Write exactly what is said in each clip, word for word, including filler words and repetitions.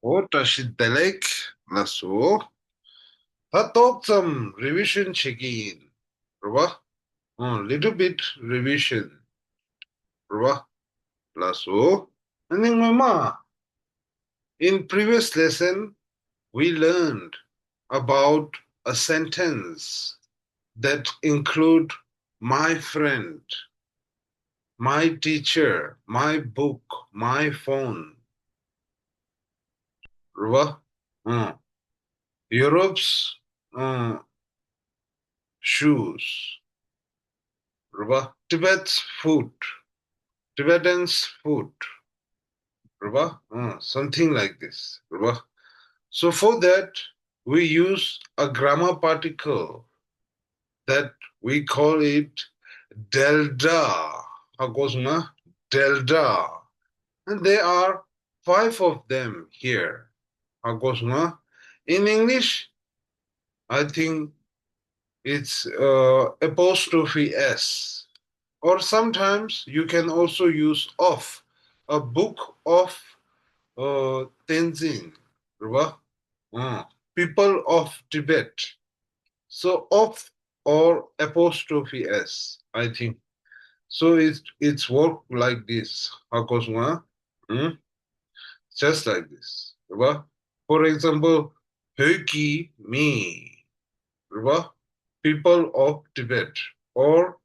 ཨོ་བཀྲ་ཤིས་བདེ་ལེགས། ལགས་སོ། ད་ཏོག་ཙམ་རི་བི་ཤན་བྱེད་ཀྱི་ཡིན། རེད་བ། ཨོ། Little bit revision. རེད་བ། ལགས་སོ། ཨ་ནི་སྔོན་མ། In previous lesson, we learned about a sentence that include my friend, my teacher, my book, my phone. རེད་བ། ཨང་། Europe's, ཨང་། Shoes. རེད་བ། Tibet's food. Tibetan's food. རེད་བ། ཨང་། Something like this. རེད་བ། So for that, we use a grammar particle that we call it delta. ཧ་གོ་སོང་ང་། Delta. And there are five of them here. ཧ་གོ་སོང་ང་། In English, I think it's, uh, apostrophe S. Or sometimes you can also use of, a book of, uh, Tenzin, རེད་བ། ཨང་། People of Tibet. So of or apostrophe S, I think. So it's, it's work like this. ཧ་གོ་སོང་ང་། ཨང་། Just like this. རེད་བ། For example, བོད་ཀྱི་མི། རེད་བ། People of Tibet or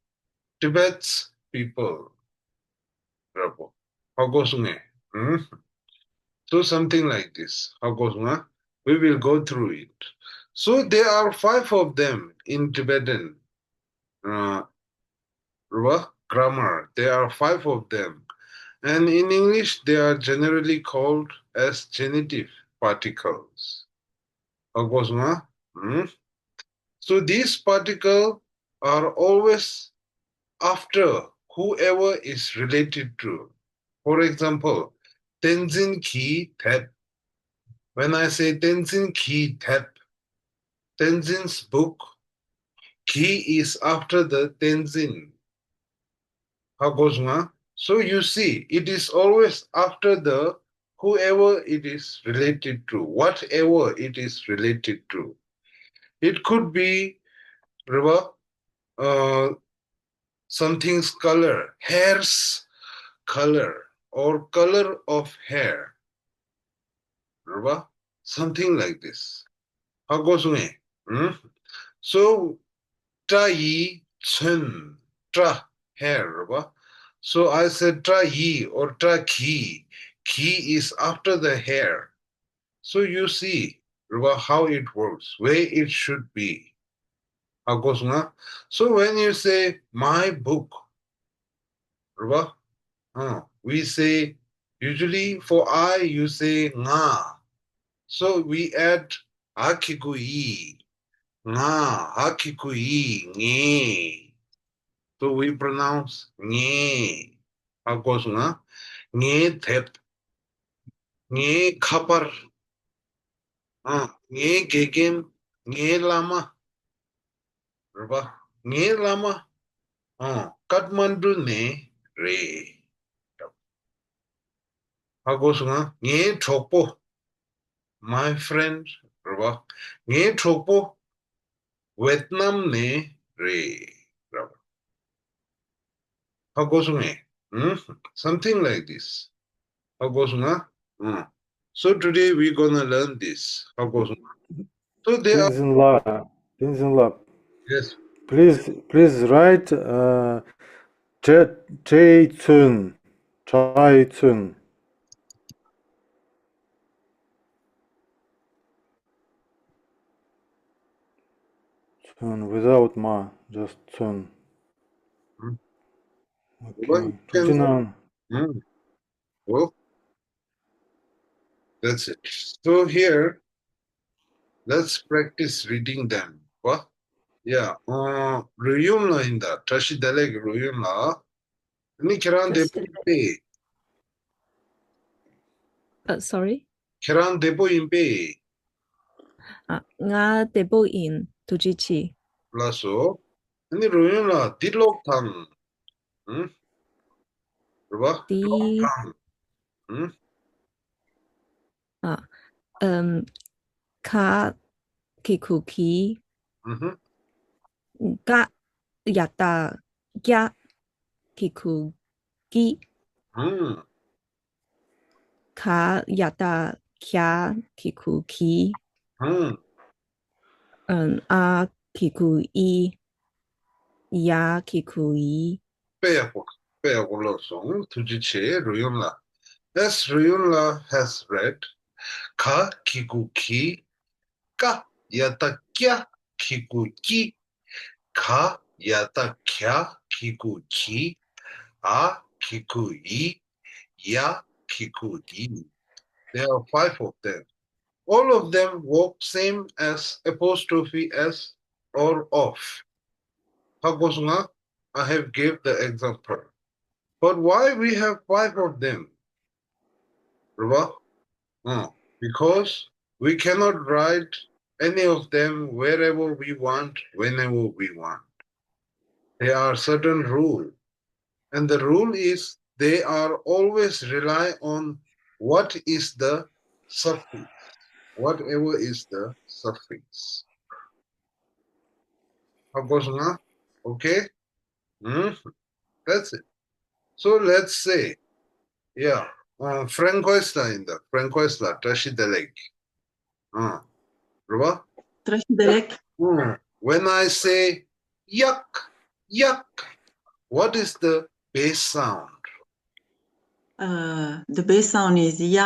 Tibet's people. རེད་བ། ཧ་གོ་སོང་ངས། ཨང་། So something like this. ཧ་གོ་སོང་ང་། We will go through it. So there are five of them in Tibetan, uh, རེད་བ། Grammar. There are five of them. And in English, they are generally called as genitive particles. ཧ་གོ་སོང་ང་། ཨང་། So these particles are always after whoever is related to. For example, བསྟན་འཛིན་གྱིས་དེབ། When I say བསྟན་འཛིན་གྱིས་དེབ། Tenzin's book, གྱིས is after the Tenzin. ཧ་གོ་སོང་ང་། So you see, it is always after the whoever it is related to, whatever it is related to. It could be, རེད་བ། Uh, something's color, hair's color, or color of hair. རེད་བ། Something like this. ཧ་གོ་སོང་ངས། ཨང་། So སྐྲ་ཡིས་ཚོན། སྐྲ། hair རེད་བ། So I said སྐྲ་ཡིས or སྐྲ་གིས། གིས is after the hair. So you see རེད་བ། How it works, where it should be. ཧ་གོ་སོང་ང་། So when you say my book, རེད་བ། ཨ། We say, usually for I, you say ང་། So we add ཨ་གི་གུ་ཨི། ང་། ཨ་གི་གུ་ཨི། ངའི། So we pronounce ངའི། ཧ་གོ་སོང་ང་། ངའི་དེབ། ངའི་ཁ་པར། ཨ། ངའི་དགེ་རྒན། ངའི་བླ་མ། རེད་པ། ངའི་བླ་མ། ཨ། ཀཏ་མན་ཌུ་ནས་རེད། ཧ་གོ་སོང་ང་། ངའི་གྲོགས་པོ། My friend རེད་པ། ངའི་གྲོགས་པོ་ཝེད་ནམ་ནས་རེད། རེད་པ། ཧ་གོ་སོང་ངས། ཨུམ། Something like this. ཧ་གོ་སོང་ང་། ཨུམ། So today we gonna learn this. ཧ་གོ་སོང་ང་། So they are བསྟན་འཛིན་ལགས། བསྟན་འཛིན་ལགས། Yes. Please, please write, uh, ཁྲའི་ཁྲའི་ཚོན། ཁྲའི་ཚོན། ཚོན། Without མ། Just ཚོན། ཨུམ། Okay. ཐུགས་རྗེ་གནང་། ཨུམ། Oh, that's it. So here, let's practice reading them. What? Yeah. Uh, རོལ་དབྱངས་ལགས་ཡིན་ད། བཀྲ་ཤིས་བདེ་ལེགས་རོལ་དབྱངས་ལགས། ཨ་ནི་ཁྱེད་རང་བདེ་པོ་ཡིན་པས། Uh, sorry? ཁྱེད་རང་བདེ་པོ་ཡིན་པས། ཨ། ང་བདེ་པོ་ཡིན། ཐུགས་རྗེ་ཆེ། ལགས་སོ། ཨ་ནི་རོལ་དབྱངས་ལགས་འདི་ཀློག་དང་། ཨུམ། རེད་པ། འདི། ཀློག་དང་། ཨུམ། ཨ། ཨམ། ཁ། གི་གུ་གི། ཨུ་ཧུ། ཀ། ཡ་ཏ་ཀྱ། གི་གུ་ཀྱི། ཨུམ། ག། ཡ་ཏ་གྱ། གི་གུ་གྱི། ཨུམ། ཨམ། འ། གི་གུ་འི། ཡ། གི་གུ་ཡི། དཔེ་ཡག་པོ། དཔེ་ཡག་པོ་ཀློག་སོང་། ཐུགས་རྗེ་ཆེ། རུ་ཡོན་ལ། As Ruyunla has read, ག་གི་གུ་གི། ཀ་ཡ་ཏ་ཀྱ་གི་གུ་ཀྱི། ག་ཡ་ཏ་གྱ་གི་གུ་གྱི། འ་གི་གུ་འི། ཡ་གི་གུ་ཡི། There are five of them. All of them work same as apostrophe s or of. ཧ་གོ་སོང་ང་། I have gave the example. But why we have five of them? རེད་བ། ཨ། Because we cannot write any of them wherever we want, whenever we want. There are certain rules. And the rule is they are always rely on what is the suffix, whatever is the suffix. ཧ་གོ་སོང་ང་། Okay? Hmm? That's it. So let's say, yeah, uh, Francois la in the Francois la བཀྲ་ཤིས་བདེ་ལེགས། ཨ། རེད་བ། བཀྲ་ཤིས་བདེ་ལེགས། ཨ། When I say ཡག་ཡག, what is the base sound? Uh, the base sound is ཡ།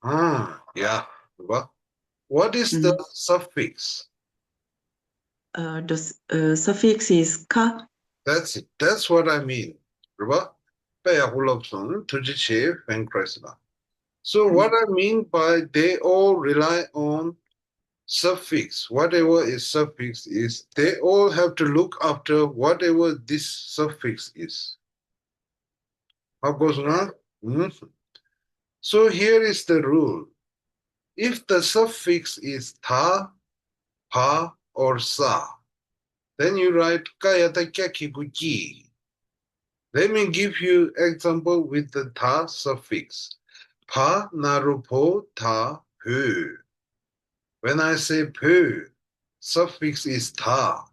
ཨ། ཡ། རེད་བ། What is the suffix? Uh, the s- uh, suffix is ཁ། That's it. That's what I mean. རེད་བ། དཔེ་ཡག་པོ་ཀློག་སོང་། ཐུགས་རྗེ་ཆེ། Francois la. So what I mean by they all rely on suffix, whatever is suffix is, they all have to look after whatever this suffix is. ཧ་གོ་སོང་ང་། ཨུམ། So here is the rule. If the suffix is ཐ། བ། or ས, then you write ཀ་ཡ་ཏ་ཀྱ་གི་གུ་ཀྱི། Let me give you example with the ཐ་suffix. བ་ན་རོ་བོ་ད་བོ། When I say བོ, suffix is ཐ།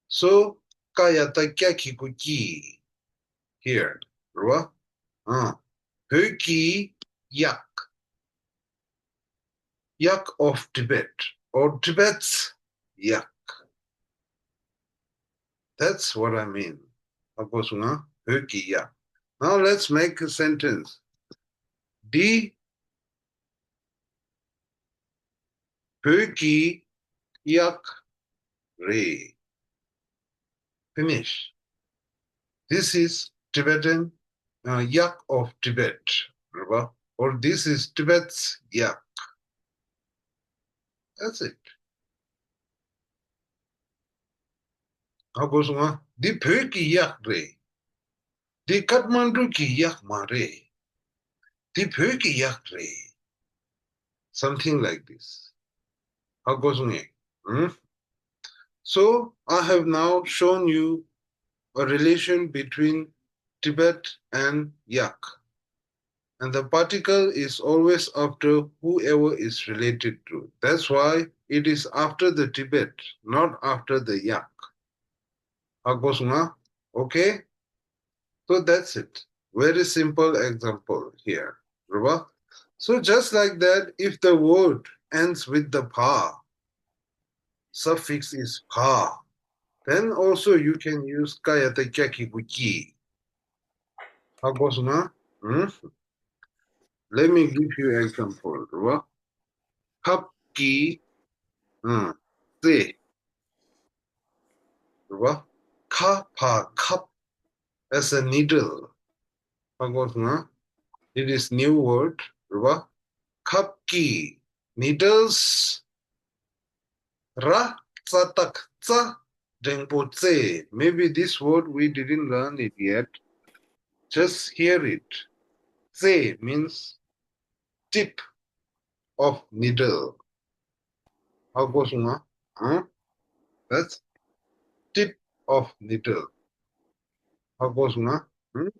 So ཀ་ཡ་ཏ་ཀྱ་གི་གུ་ཀྱི། Here, རེད་བ། ཨ། བོད་ཀྱི་གཡག། Yak of Tibet or Tibet's yak. That's what I mean. ཧ་གོ་སོང་ང་། བོད་ཀྱི་གཡག། Now let's make a sentence. འདི་བོད་ཀྱི་གཡག་རེད། Finish. This is Tibetan, uh, yak of Tibet. རེད་བ། Or this is Tibet's yak. That's it. ཧ་གོ་སོང་ང་། འདི་བོད་ཀྱི་གཡག་རེད། འདི་ཀཏ་མན་ཌུ་གི་གཡག་མ་རེད། འདི་བོད་ཀྱི་གཡག་རེད། Something like this. ཧ་གོ་སོང་ངས། ཨུམ། So, I have now shown you a relation between Tibet and yak. And the particle is always after whoever is related to. That's why it is after the Tibet, not after the yak. ཧ་གོ་སོང་ང་། Okay? So that's it. Very simple example here. རེད་བ། So just like that, if the word ends with the pa, suffix is pa, then also you can use ཀ་ཡ་ཏ་ཀྱ་གི་གུ་ཀྱི། ཧ་གོ་སོང་ང་། ཨུམ། Let me give you example. རེད་བ། ཁབ་ཀྱི། ཨ། རྩེ། རེད་བ། ཁ་ཕ་ཁབ། As a needle. ཧ་གོ་སོང་ང་། It is new word. རེད་བ། ཁབ་ཀྱི། Needles. ར་ཙ་བཏགས་རྩ་འགྲེང་པོ་རྩེ། Maybe this word we didn't learn it yet. Just hear it. རྩེ means tip of needle. ཧ་གོ་སོང་ང་། ཨ། That's tip of needle. ཧ་གོ་སོང་ང་། ཨ།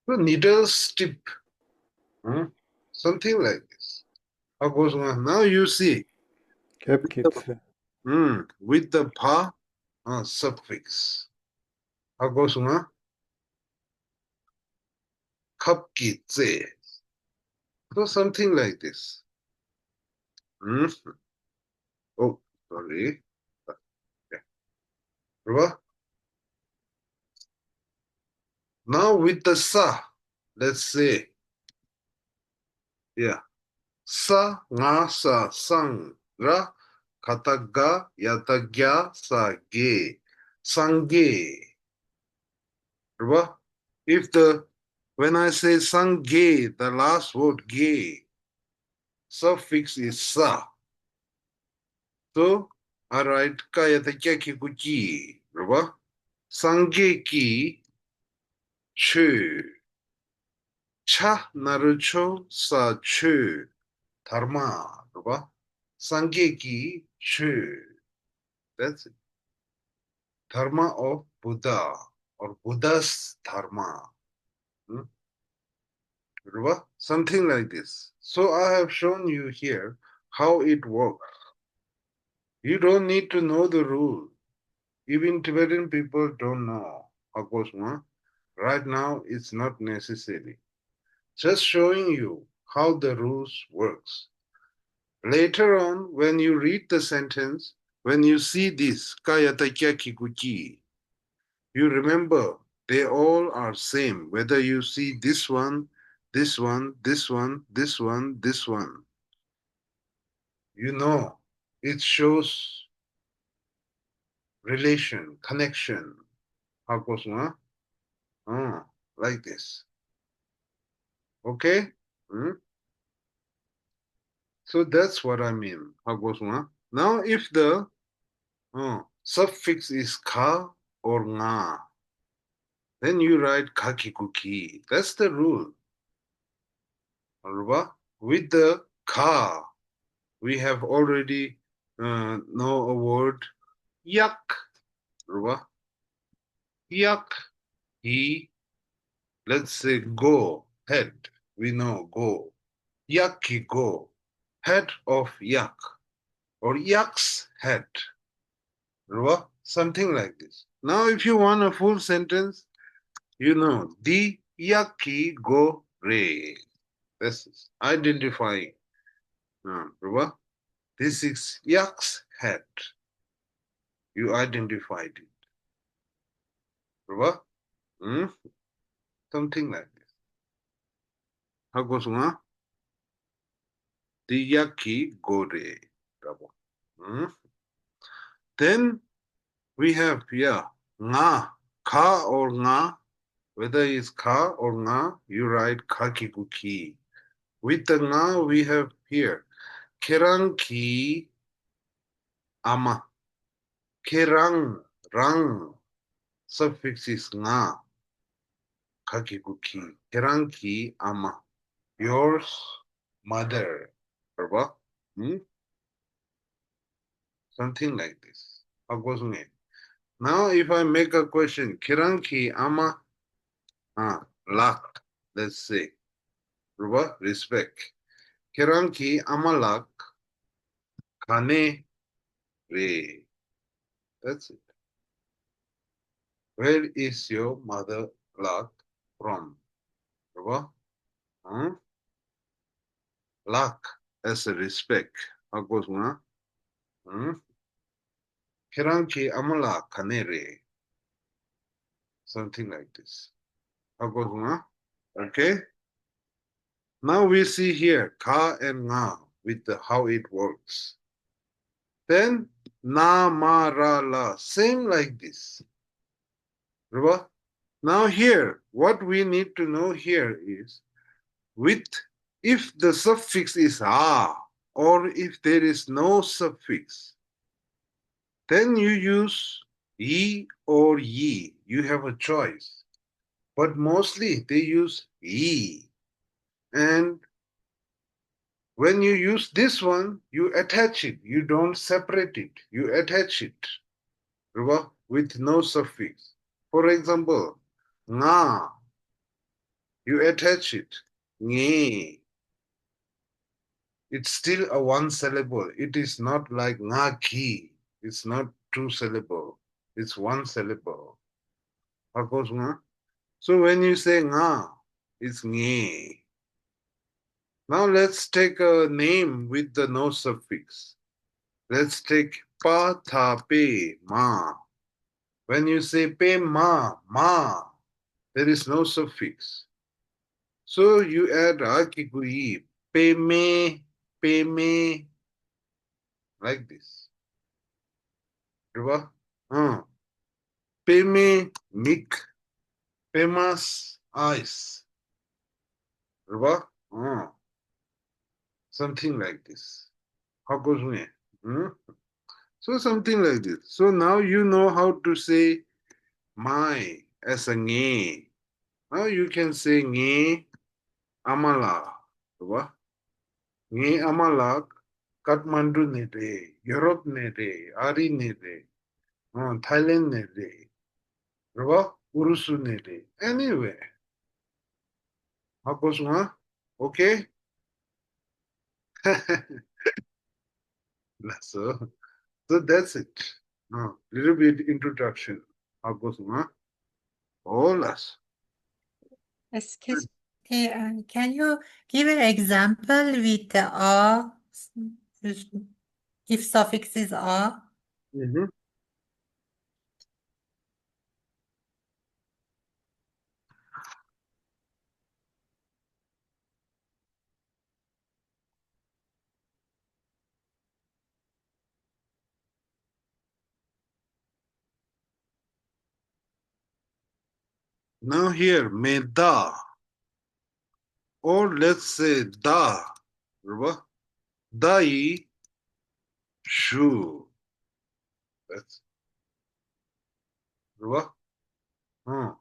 So needle's tip. ཨ། Something like this. ཧ་གོ་སོང་ང་། Now you see. ཁབ་ཀྱི་ཚེ། Mm, with the pa uh, suffix. ཧ་གོ་སོང་ང་། ཁབ་ཀྱི་རྩེ། So something like this. Mm. Oh, sorry. རེད་བ། Now with the sa, let's say, yeah. ས། ང་ས་སང་ར། ག་ད་ག་ཡ་ད་གྱ་ས་གྱེ། སངས་རྒྱས། རེད་བ། If the, when I say སངས་རྒྱས, the last word རྒྱས, suffix is sa. So I write ཀ་ཡ་ད་ཀྱ་གི་གུ་ཀྱི། རེད་བ། སངས་རྒྱས་ཀྱི་ཆོས། ཆ་ན་རོ་ཆོ་ས་ཆོས། དྷརྨ། རེད་བ། སངས་རྒྱས་ཀྱི་ཆོས། That's it. Dharma of Buddha or Buddha's Dharma. Hmm? རེད་བ། Something like this. So I have shown you here how it works. You don't need to know the rule. Even Tibetan people don't know. ཧ་གོ་སོང་ང་། Right now, it's not necessary. Just showing you how the rules works. Later on, when you read the sentence, when you see this, ཀ་ཡ་ད་ཀྱ་གི་གུ་ཀྱི། You remember, they all are same, whether you see this one, this one, this one, this one, this one. You know, it shows relation, connection. ཧ་གོ་སོང་ང་། Uh, like this. Okay? Hmm? So that's what I mean. ཧ་གོ་སོང་ང་། Now, if the uh, suffix is ག་or ང་། Then you write ག་གི་གུ་གི། That's the rule. རེད་བ། With the ག, we have already uh, know a word གཡག། རེད་བ། གཡག་གི། Let's say མགོ། Head. We know མགོ། གཡག་གི་མགོ། Head of yak. Or yak's head. རེད་བ། Something like this. Now, if you want a full sentence, you know, འདི་གཡག་གི་མགོ་རེད། This is identifying. རེད་བ། This is yak's head. You identified it. རེད་བ། Hmm? Something like this. ཧ་གོ་སོང་ང་། འདི་གཡག་གི་མགོ་རེད། འདྲ་པོ། ཨང་། Then we have, yeah, ང་། ག་or ང་། Whether it's ག་or ང་། You write ག་གི་གུ་གི། With the ང་, we have here ཁྱེད་རང་གི་ཨ་མ། ཁྱེད་རང་། རང་། Suffix is ང་། ག་གི་གུ་གི། ཁྱེད་རང་གི་ཨ་མ། Yours mother. རེད་བ། ཨུམ། Something like this. ཧ་གོ་སོང་ངས། Now if I make a question, ཁྱེད་རང་གི་ཨ་མ། ཨ། ལགས། Let's say. རེད་བ། Respect. ཁྱེད་རང་གི་ཨ་མ་ལགས་ག་ནས་རེད། That's it. Where is your mother ལགས་from? རེད་བ། ཨང་། ལགས། As a respect. ཧ་གོ་སོང་ང་། ཨང་། ཁྱེད་རང་གི་ཨ་མ་ལགས་ག་ནས་རེད། Something like this. ཧ་གོ་སོང་ང་། Okay? Now we see here ག་and ང་, with the, how it works. Then ན་མ་ར་ལ། Same like this. རེད་བ། Now here, what we need to know here is, with, if the suffix is ཨ, or if there is no suffix, then you use ཡི་or ཡི. You have a choice. But mostly they use ཡི. And when you use this one, you attach it. You don't separate it. You attach it. རེད་བ། With no suffix. For example, ང་། You attach it. ངའི། It's still a one syllable. It is not like ང་གི. It's not two syllable. It's one syllable. ཧ་གོ་སོང་ང་། So when you say ང, it's ངའི། Now let's take a name with the no suffix. Let's take པ་ད་པད་མ། When you say པད་མ་མ, there is no suffix. So you add ཨ་གི་གུ་ཨི། པད་མའི། པད་མའི། Like this. རེད་བ། ཨང་། པད་མའི་མིག་པད་མ་eyes. རེད་བ། ཨང་། Something like this. ཧ་གོ་སོང་ངས། ཨང་། So something like this. So now you know how to say my as a ངའི། Now you can say ངའི་ཨ་མ་ལགས། རེད་བ། ངའི་ཨ་མ་ལགས་ཀཏ་མན་ཌུ་ནས་རེད། ཡུ་རོབ་ནས་རེད། ཨ་རི་ནས་རེད། ཨང་། ཐའི་ལེན་ནས་རེད། རེད་བ། ཨུ་རུ་སུ་ནས་རེད། Anywhere. ཧ་གོ་སོང་ང་། Okay. ལགས་སོ། So that's it. ཨང་། Little bit introduction. ཧ་གོ་སོང་ང་། ཨོ་ལགས་སོ། Excuse me, uh, can you give an example with the a, if suffix is a? ཨུ་ཧུ། Now here, མེ་མདའ། Or let's say མདའ། རེད་བ། མདའ་ཡི་གཞུ། That's རེད་བ། ཨང་།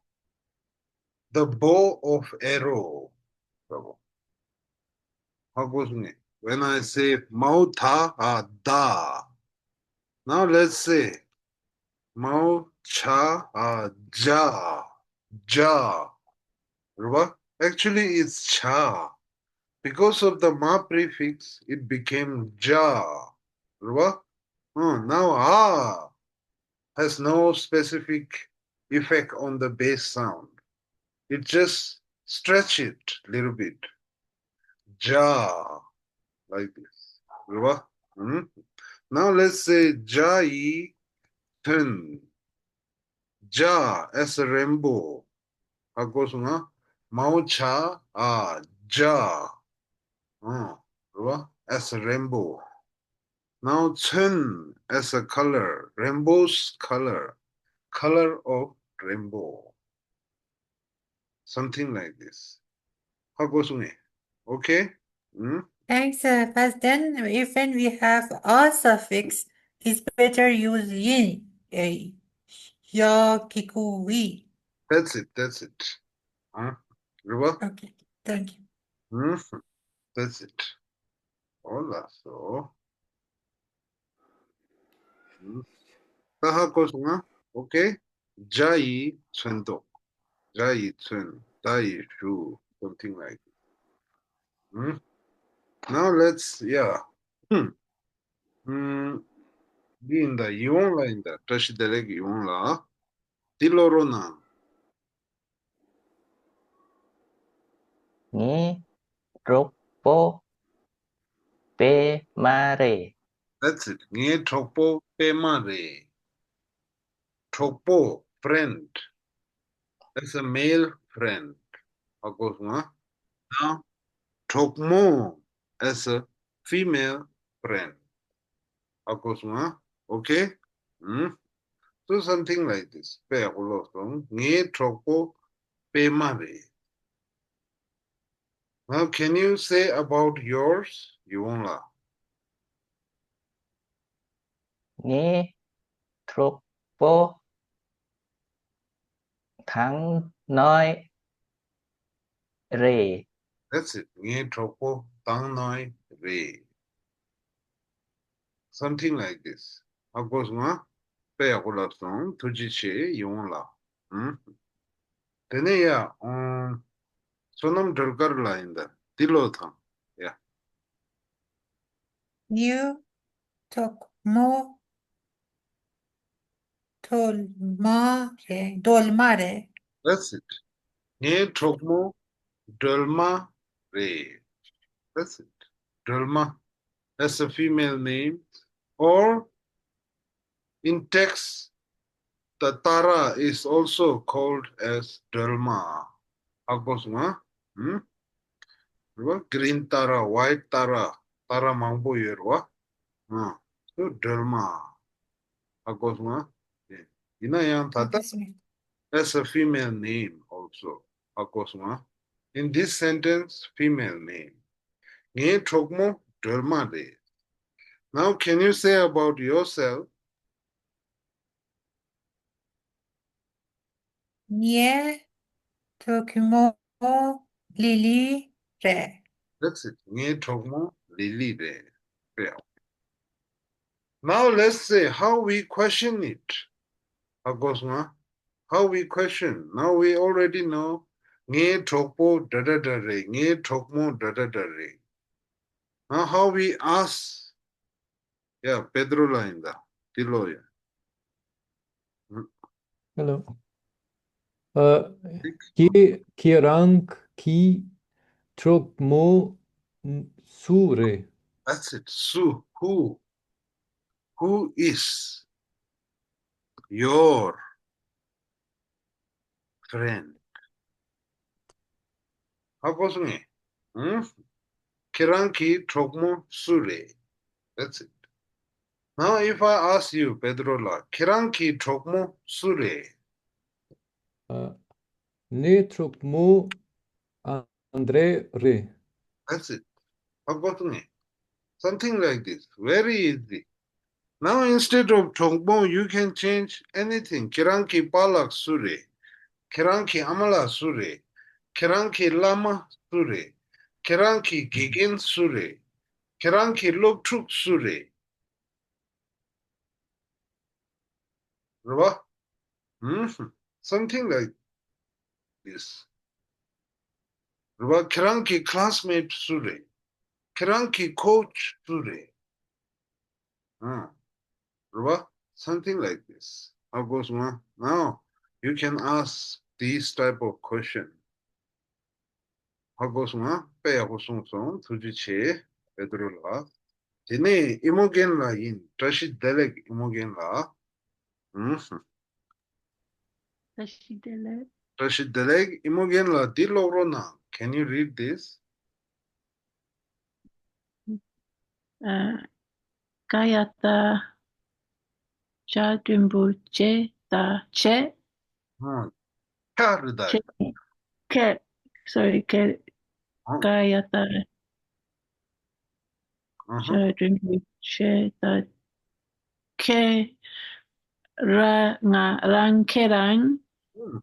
The bow of arrow. རེད་བ། ཧ་གོ་སོང་ངས། When I say མའོ་ད་ཨ་མདའ། Now let's say མའོ་ཇ་ཨ་ཇ། ཇ། རེད་བ། Actually, it's ཇ། Because of the མ་prefix, it became ཇ། རེད་བ། ཨང་། Now ཨ་has no specific effect on the base sound. It just stretch it little bit. ཇ། Like this. རེད་བ། ཨང་། Now let's say ཇ་ཡི་ཚོན། ཇ། As a rainbow. ཧ་གོ་སོང་ང་། མའོ་ཇ་ཨ་ཇ། ཨང་། རེད་བ། As a rainbow. Now ཚོན། As a color. Rainbow's color. Color of rainbow. Something like this. ཧ་གོ་སོང་ངས། Okay? ཨུམ། Thanks, uh, but then if when we have a suffix, it's better use ཡིན། ཡ་གི་གུ་ཝི། That's it, that's it. ཨ། རེད་བ། Okay, thank you. ཨུམ། That's it. ཨོ་ལགས་སོ། ད་ཧ་གོ་སོང་ང་། Okay? ཇ་ཡི་ཚོན་མདོག་ཇ་ཡི་ཚོན། མདའ་ཡི་གཞུ། Something like this. Now let's, yeah. འདི་ཡིན་ད། ཡིད་འོང་ལགས་ཡིན་ད། བཀྲ་ཤིས་བདེ་ལེགས། ཡིད་འོང་ལགས། འདི་ཀློག་རོགས་གནང་། ངའི་གྲོགས་པོ་པད་མ་རེད། That's it. ངའི་གྲོགས་པོ་པད་མ་རེད། གྲོགས་པོ། Friend. As a male friend. ཧ་གོ་སོང་ང་། གྲོགས་མོ། As a female friend. ཧ་གོ་སོང་ང་། Okay? ཨུམ། So something like this. དཔེ་ཡག་པོ་ཀློག་སོང་། ངའི་གྲོགས་པོ་པད་མ་རེད། Now can you say about yours? ཡིད་འོང་ལགས། ངའི་གྲོགས་པོ་དང་ནོའི་རེད། That's it. ངའི་གྲོགས་པོ་དང་ནོའི་རེད། Something like this. ཧ་གོ་སོང་ང་། དཔེ་ཡག་པོ་ལབ་སོང་། ཐུགས་རྗེ་ཆེ། ཡིད་འོང་ལགས། ཨུམ། དེ་ནས་ཡ། ཨོང་། བསོད་ནམས་སྒྲོལ་དཀར་ལགས་ཡིན་ད། འདི་ཀློག་དང་། ཡ། ངའི་གྲོགས་མོ་སྒྲོལ་མ་རེད། སྒྲོལ་མ་རེད། That's it. ངའི་གྲོགས་མོ་སྒྲོལ་མ་རེད། That's it. སྒྲོལ་མ. That's a female name. Or in text, the Tara is also called as སྒྲོལ་མ. ཧ་གོ་སོང་ང་། ཧུམ། རེད་བ། Green Tara, White Tara, ཏཱ་ར་མང་པོ་ཡོད་རེད་བ། ཨ། དེ་སྒྲོལ་མ། ཧ་གོ་སོང་ང་། ཡིན་ན་ཡང་ད་ལྟ། That's a female name also. ཧ་གོ་སོང་ང་། In this sentence, female name. ངའི་གྲོགས་མོ་སྒྲོལ་མ་རེད། Now, can you say about yourself? ངའི་གྲོགས་མོ་ལི་ལི་རེད། That's it. ངའི་གྲོགས་མོ་ལི་ལི་རེད། རེད། Now let's say how we question it. ཧ་གོ་སོང་ང་། How we question. Now we already know. ངའི་གྲོགས་པོ་འདྲ་འདྲ་འདྲ་རེད། ངའི་གྲོགས་མོ་འདྲ་འདྲ་འདྲ་རེད། Now how we ask. ཡ། པེ་ཏྲོ་ལགས་ཡིན་ད། འདི་ལོ་ཡ། Hello. ཨ། ཁྱེད་ཁྱེད་རང་གི་གྲོགས་མོ་སུ་རེད། That's it. སུ། Who? Who is your friend? ཧ་གོ་སོང་ངས། ཨང་། ཁྱེད་རང་གི་གྲོགས་མོ་སུ་རེད། That's it. Now if I ask you, པེ་ཏྲོ་ལགས། ཁྱེད་རང་གི་གྲོགས་མོ་སུ་རེད། ཨ། ངའི་གྲོགས་མོ་ཨ་ཨན་དྲེ་རེད། That's it. ཧ་གོ་སོང་ངས། Something like this. Very easy. Now instead of གྲོགས་མོ, you can change anything. ཁྱེད་རང་གི་པཱ་ལགས་སུ་རེད། ཁྱེད་རང་གི་ཨ་མ་ལགས་སུ་རེད། ཁྱེད་རང་གི་བླ་མ་སུ་རེད། ཁྱེད་རང་གི་དགེ་རྒན་སུ་རེད། ཁྱེད་རང་གི་སློབ་ཕྲུག་སུ་རེད། རེད་བ། ཨུམ། Something like this. རེད་བ། ཁྱེད་རང་གི་classmate སུ་རེད། ཁྱེད་རང་གི་coach སུ་རེད། ཨ། རེད་བ། Something like this. ཧ་གོ་སོང་ང་། Now you can ask these type of question. ཧ་གོ་སོང་ང་། དཔེ་ཡག་པོ་གསུངས་སོང་། ཐུགས་རྗེ་ཆེ། པེ་ཏྲོ་ལགས། དེ་ནས་ཨི་མོ་རྒན་ལགས་ཡིན། བཀྲ་ཤིས་བདེ་ལེགས་ཨི་མོ་རྒན་ལགས། ཨུམ། བཀྲ་ཤིས་བདེ་ལེགས། བཀྲ་ཤིས་བདེ་ལེགས། ཨི་མོ་རྒན་ལགས། འདི་ཀློག་རོགས་གནང་། Can you read this? ཨ། ཀ་ཡ་བཏགས་ཤ་འགྲེང་བུ་ཅེ་ད་ཆེ། ཨ། ཁ་རེད་ད། ཆེ། ཁེ། སོ་རི། ཁེ། ཨ། ཀ་ཡ་བཏགས་ཨ་ཧ། ཤ་འགྲེང་བུ་ཆེ་ད། ཁེ། ར། ང་རང་། ཁྱེད་རང་། ཨུམ།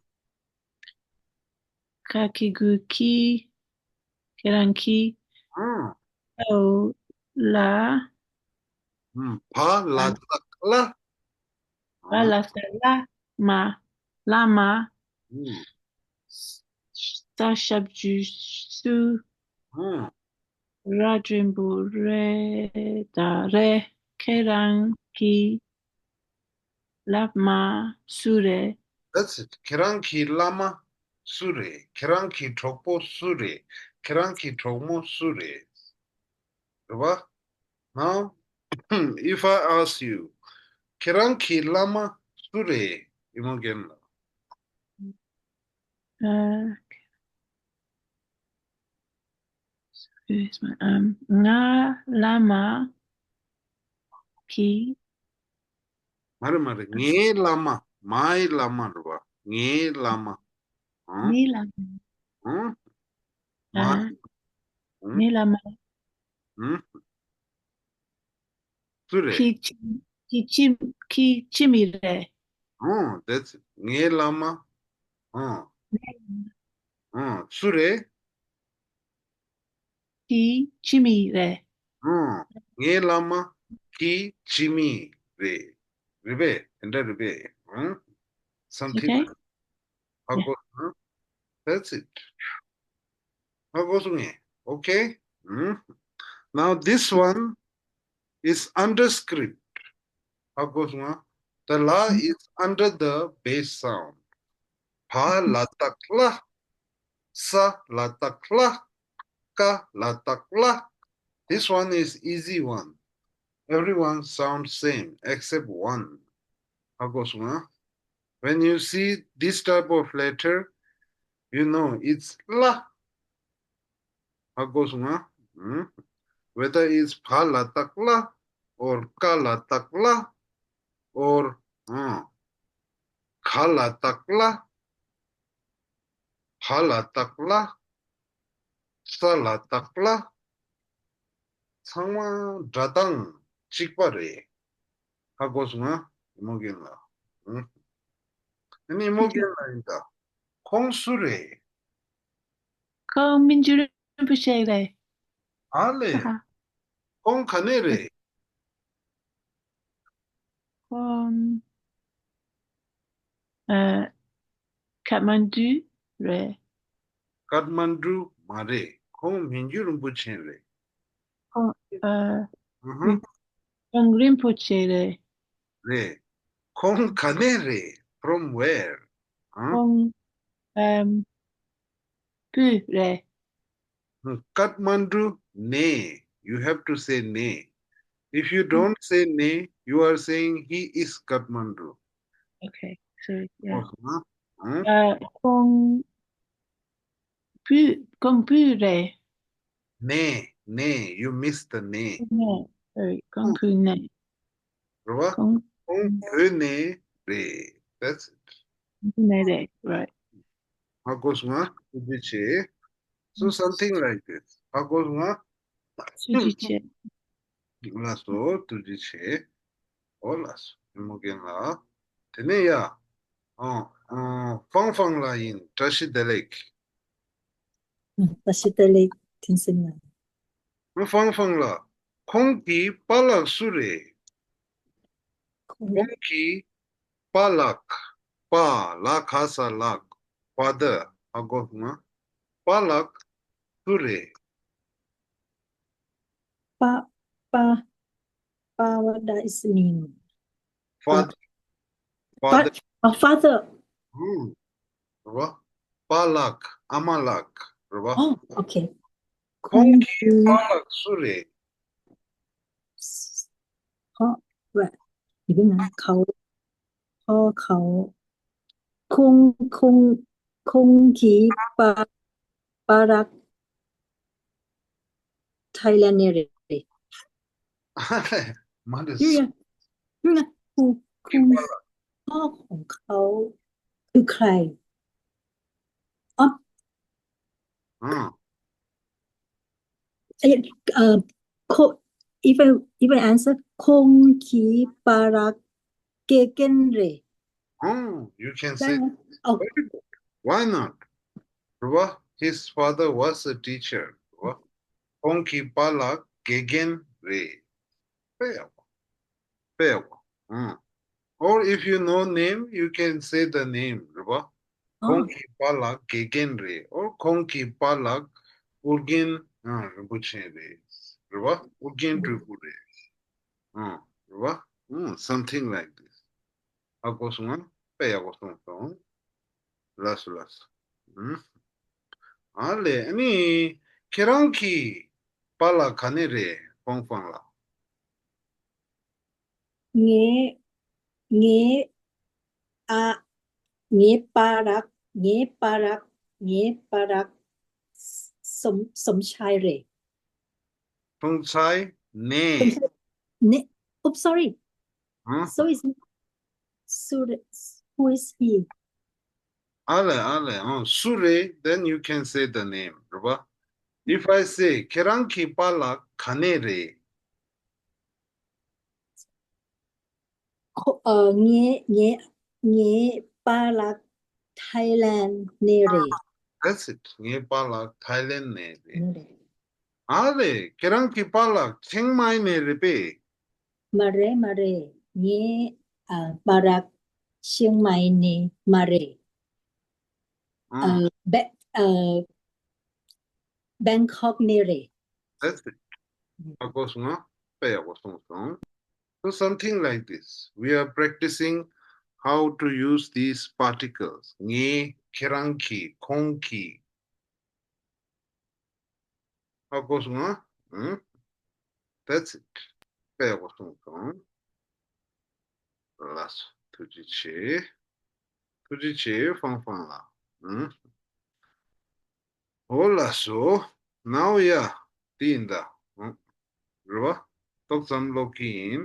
ཁ་གི་གུ་ཁི། ཁྱེད་རང་གི། ཨ། ཨོ། ལ། ཨུམ། བ་ལ་ད་ལ། བ་ལ་ད་ལ་མ། བླ་མ། ཨུམ། ས་ཞབས་ཀྱུ་སུ། ཨུམ། ར་འགྲེང་བུ་རེ་ད་རེད། ཁྱེད་རང་གི་བླ་མ་སུ་རེད། That's it. ཁྱེད་རང་གི་བླ་མ་སུ་རེད། ཁྱེད་རང་གི་གྲོགས་པོ་སུ་རེད། ཁྱེད་རང་གི་གྲོགས་མོ་སུ་རེད། རེད་བ། Now if I ask you, ཁྱེད་རང་གི་བླ་མ་སུ་རེད། ཨི་མོ་རྒན་ལགས། ཨ། Excuse me. ཨམ། ང་བླ་མ་གི། མ་རེད་མ་རེད། ངའི་བླ་མ། མའི་བླ་མ་རེད་བ། ངའི་བླ་མ། ཨང་། ངའི་བླ་མ། ཨང་། མ། ཨ། ཨང་། ངའི་བླ་མ། ཨང་། སུ་རེད། ཁྱེད་ཁྱེད་ཁྱེད་ཁྱེད་ཁྱེད་ཁྱིམ་མི་རེད། ཨང་། That's it. ངའི་བླ་མ། ཨང་། ངའི་བླ་མ། ཨང་། སུ་རེད། ཁྱེད་ཁྱིམ་མི་རེད། ཨང་། ངའི་བླ་མ་ཁྱེད་ཁྱིམ་མི་རེད། རེད་པས། དེ་འདྲ་རེད་པས། ཨང་། Something. Okay. ཧ་གོ། ཨང་། That's it. ཧ་གོ་སོང་ངས། Okay. ཨང་། Now this one, is under script. ཧ་གོ་སོང་ང་། The la is under the bass sound. བ་ལ་བཏགས་ལ། ས་ལ་བཏགས་ལ། ཀ་ལ་བཏགས་ལ། This one is easy one. Everyone sounds same except one. ཧ་གོ་སོང་ང་། When you see this type of letter, you know it's la. ཧ་གོ་སོང་ང་། ཨུམ། Whether it's བ་ལ་བཏགས་ལ། or ཀ་ལ་བཏགས་ལ། or ཨ། ག་ལ་བཏགས་ལ། བ་ལ་བཏགས་ལ། ས་ལ་བཏགས་ལ། ཚང་མ་སྒྲ་གདངས་གཅིག་པ་རེད། ཧ་གོ་སོང་ང་། ཨི་མོ་རྒན་ལགས། ཨུམ། ཨ་ནི་ཨི་མོ་རྒན་ལགས་ཡིན་ད། ཁོང་སུ་རེད། ཁོང་མི་འགྱུར་རིན་པོ་ཆེ་རེད། ཨ་ལེ། ཨ་ཧ། ཁོང་ག་ནས་རེད། ཁོང་ཨ། ཁ་ཐ་མན་ཌུ་རེད། ཁ་ཐ་མན་ཌུ་མ་རེད། ཁོང་མི་འགྱུར་རིན་པོ་ཆེ་རེད། ཁོང་ཨ། ཨ་ཧ། ཁོང་རིན་པོ་ཆེ་རེད། རེད། ཁོང་ག་ནས་རེད། From where? ཨ། ཁོང་ཨམ། སྤུ་རེད། ཁ་ཐ་མན་ཌུ་ནས། You have to say ནས། If you don't say ནས, you are saying he is Kathmandu. Okay, sorry. Yeah. ཨ། ཁོང་སྤུ། ཁོང་སྤུ་རེད། ནས། ནས། You missed the ནས། ནས། Sorry. ཁོང་སྤུ་ནས། རེད་བ། ཁོང་ཁོང་བོད་ནས་རེད། That's it. ནས་རེད། Right. ཧ་གོ་སོང་ང་། ཐུགས་རྗེ་ཆེ། So something like this. ཧ་གོ་སོང་ང་། ཐུགས་རྗེ་ཆེ། ལགས་སོ། ཐུགས་རྗེ་ཆེ། འོ་ལགས་སོ། ཨི་མོ་རྒན་ལགས། དེ་ནས་ཡ། ཨ། ཨ། ཧྥང་ཧྥང་ལགས་ཡིན། བཀྲ་ཤིས་བདེ་ལེགས། བཀྲ་ཤིས་བདེ་ལེགས། ཐུན་སིན་ལགས། ཧྥང་ཧྥང་ལགས། ཁོང་གི་པཱ་ལགས་སུ་རེད། ཁོང་ཁོང་གི་པཱ་ལགས། པཱ་ལགས། ག་ས་ལགས། Father. ཧ་གོ་སོང་ང་། པཱ་ལགས་སུ་རེད། པཱ། པཱ། པཱ། What does it mean? Father. Father. Father. Oh, father. ཨུམ། རེད་བ། པཱ་ལགས། ཨ་མ་ལགས། རེད་བ། Oh, okay. ཁོང་གི་པཱ་ལགས་སུ་རེད། ཁོང་། Right. ཡིན་ན་ཁའོ། ཁའོ་ཁའོ། ཁོང་། ཁོང་། ཁོང་གི་པཱ། པཱ་ལགས་ཐའི་ལན་ནས་རེད། མ་རེད། ཡ་ཡ། ཡ་ཡ། ཁོང་། ཁོང་། ཁའོ་ཁའོ། ཁོ་ཁའི། ཨ། ཨ། ཨ། ཁོ། If I, if I answer, ཁོང་གི་པཱ་ལགས་དགེ་རྒན་རེད། Oh, you can say. Oh. Very good. Why not? རེད་བ། His father was a teacher. རེད་བ། ཁོང་གི་པཱ་ལགས་དགེ་རྒན་རེད། དཔེ་ཡག་པོ། དཔེ་ཡག་པོ། ཨང་། Or if you know name, you can say the name. རེད་བ། ཁོང་གི་པཱ་ལགས་དགེ་རྒན་རེད། Or ཁོང་གི་པཱ་ལགས་ཨོ་རྒྱན། ཨང་། རིན་པོ་ཆེ་རེད། རེད་བ། ཨོ་རྒྱན་སྤྲུལ་སྐུ་རེད། ཨང་། རེད་བ། ཨང་། Something like this. ཧ་གོ་སོང་ང་། དཔེ་ཡག་པོ་གསུངས་སོང་། ལགས་སོ་ལགས་སོ། ཨུམ། ཨ་ལེ། ཨ་ནི་ཁྱེད་རང་གི་པཱ་ལགས་ག་ནས་རེད། ཧྥང་ཧྥང་ལགས། ངའི། ངའི། ཨ། ངའི་པཱ་ལགས། ངའི་པཱ་ལགས། ངའི་པཱ་ལགས་བསོད། བསོད་ཆེ་རེད། བསོད་ཆེ་ནས། ནས། Oops, sorry. ཧུམ། So is, so, who is he? ཨ་ལེ། ཨ་ལེ། ཨང་། སུ་རེད། Then you can say the name. རེད་བ། If I say, ཁྱེད་རང་གི་པཱ་ལགས་ག་ནས་རེད། ཁོ། ཨ། ངའི། ངའི། ངའི་པཱ་ལགས་ཐའི་ལན་ནས་རེད། That's it. ངའི་པཱ་ལགས་ཐའི་ལན་ནས་རེད། ནས་རེད། ཨ་ལེ། ཁྱེད་རང་གི་པཱ་ལགས་ཆིང་མའི་ནས་རེད་པས། མ་རེད། མ་རེད། ངའི། ཨ། པཱ་ལགས་ཆིང་མའི་ནས་མ་རེད། ཨ། ཨ། བེ། ཨ། བེང་ཀོག་ནས་རེད། That's it. ཧ་གོ་སོང་ང་། དཔེ་ཡག་པོ་གསུངས་སོང་། So something like this. We are practicing how to use these particles. ངའི། ཁྱེད་རང་གི། ཁོང་གི། ཧ་གོ་སོང་ང་། ཨང་། That's it. དཔེ་ཡག་པོ་གསུངས་སོང་། ལགས་སོ། ཐུགས་རྗེ་ཆེ། ཐུགས་རྗེ་ཆེ་ཧྥང་ཧྥང་ལགས། ཨང་། འོ་ལགས་སོ། Now yeah. དེ་ཡིན་ད། ཨང་། རེད་བ། ཏོག་ཙམ་ཀློག་གི་ཡིན།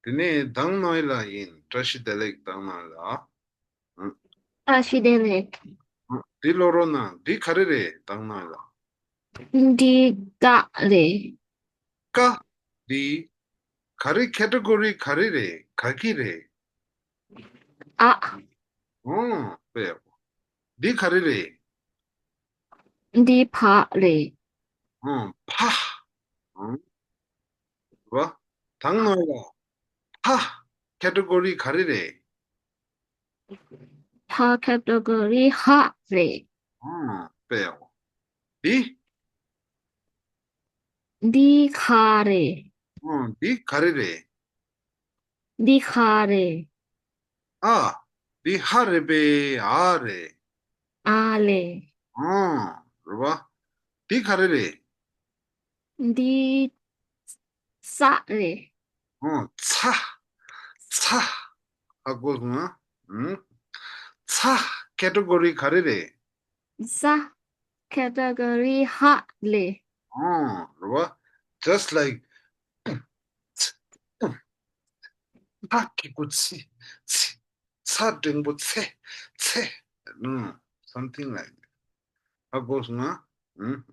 དེ་ནས་དང་ནོའི་ལ་ཡིན། བཀྲ་ཤིས་བདེ་ལེགས། དང་ནོའི་ལ། ཨང་། བཀྲ་ཤིས་བདེ་ལེགས། ཨང་། འདི་ཀློག་རོགས་གནང་། འདི་ག་རེ་རེད། དང་ནོའི་ལ། འདི་ཀ་རེད། ཀ། འདི། ག་རེ། ཁེ་ཊི་གོ་རི་ག་རེ་རེད། ག་གི་རེད། ཨ། ཨང་། དཔེ་ཡག་པོ། འདི་ག་རེ་རེད། འདི་ཕ་རེད། ཨང་། ཕ། ཨང་། རེད་བ། དང་ནོའི་ལ། ཕ། ཁེ་ཊི་གོ་རི་ག་རེ་རེད། ཕ་ཁེ་ཊི་གོ་རི་ཧ་རེད། ཨང་། དཔེ་ཡག་པོ། འདི། འདི་ཁ་རེད། ཨང་། འདི་ག་རེ་རེད། འདི་ཁ་རེད། ཨ། འདི་ཧ་རེད་པས། ཨ་རེད། ཨ་ལེ། ཨང་། རེད་བ། འདི་ག་རེ་རེད། འདི་ས་རེད། ཨང་། ཚ། ཚ། ཧ་གོ་སོང་ང་། ཨང་། ཚ་ཁེ་ཊི་གོ་རི་ག་རེ་རེད། ས་ཁེ་ཊི་གོ་རི་ཧ་ལེ། ཨང་། རེད་བ། Just like ཚ། ཚ་ཁེ་གུ་ཚི། ཚི། ཚ་འགྲེང་བུ་ཚེ། ཚེ། ཨང་། Something like that. ཧ་གོ་སོང་ང་། ཨང་།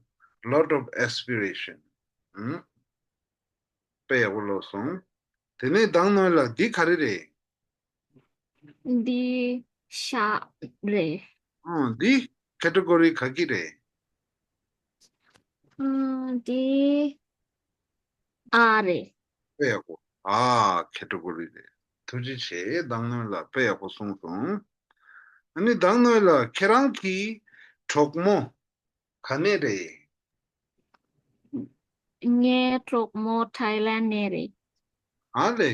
Lot of aspiration. ཨང་། དཔེ་ཡག་པོ་ཀློག་སོང་། དེ་ནས་དང་ནོའི་ལ། འདི་ག་རེ་རེད། འདི་ཤ་རེད། ཨང་། འདི་ཁེ་ཊི་གོ་རི་ག་གི་རེད། ཨང་། འདི་ཨ་རེད། དཔེ་ཡག་པོ། ཨ། ཁེ་ཊི་གོ་རི་རེད། ཐུགས་རྗེ་ཆེ། དང་ནོའི་ལ། དཔེ་ཡག་པོ་གསུངས་སོང་། ཨ་ནི་དང་ནོའི་ལ། ཁྱེད་རང་གི་གྲོགས་མོ་ག་ནས་རེད། ངའི་གྲོགས་མོ་ཐའི་ལན་ནས་རེད། ཨ་ལེ།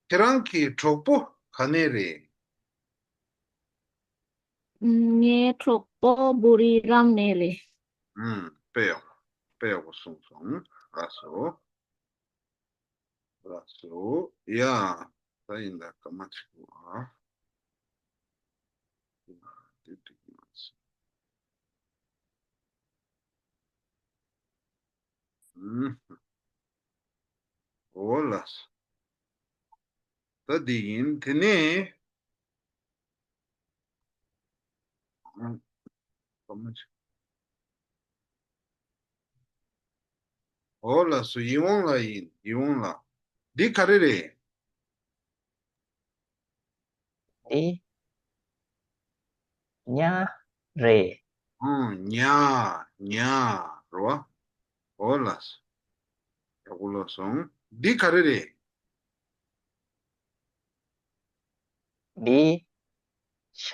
ཁྱེད་རང་གི་གྲོགས་པོ་ག་ནས་རེད། ངའི་གྲོགས་པོ་བུ་རི་རམ་ནས་རེད། ཨུམ། དཔེ་ཡག་དཔེ་ཡག་པོ་གསུངས་སོང་། ལགས་སོ། ལགས་སོ། ཡ། ད་ཡིན་ད་སྐར་མ་གཅིག་པོ་ཨ། དེ་འགྲིག་མ་སོང་། ཨུམ། འོ་ལགས་སོ། ད་འདི་ཡིན། དེ་ནས། ཨང་། འོ་ལགས་སོ། ཡིད་འོང་ལགས་ཡིན། ཡིད་འོང་ལགས། འདི་ག་རེ་རེད། འདི་ཉ་རེད། ཨང་། ཉ། ཉ་རེད་བ། འོ་ལགས་སོ། ཡག་པོ་ཀློག་སོང་། འདི་ག་རེ་རེད། འདི་ཇ་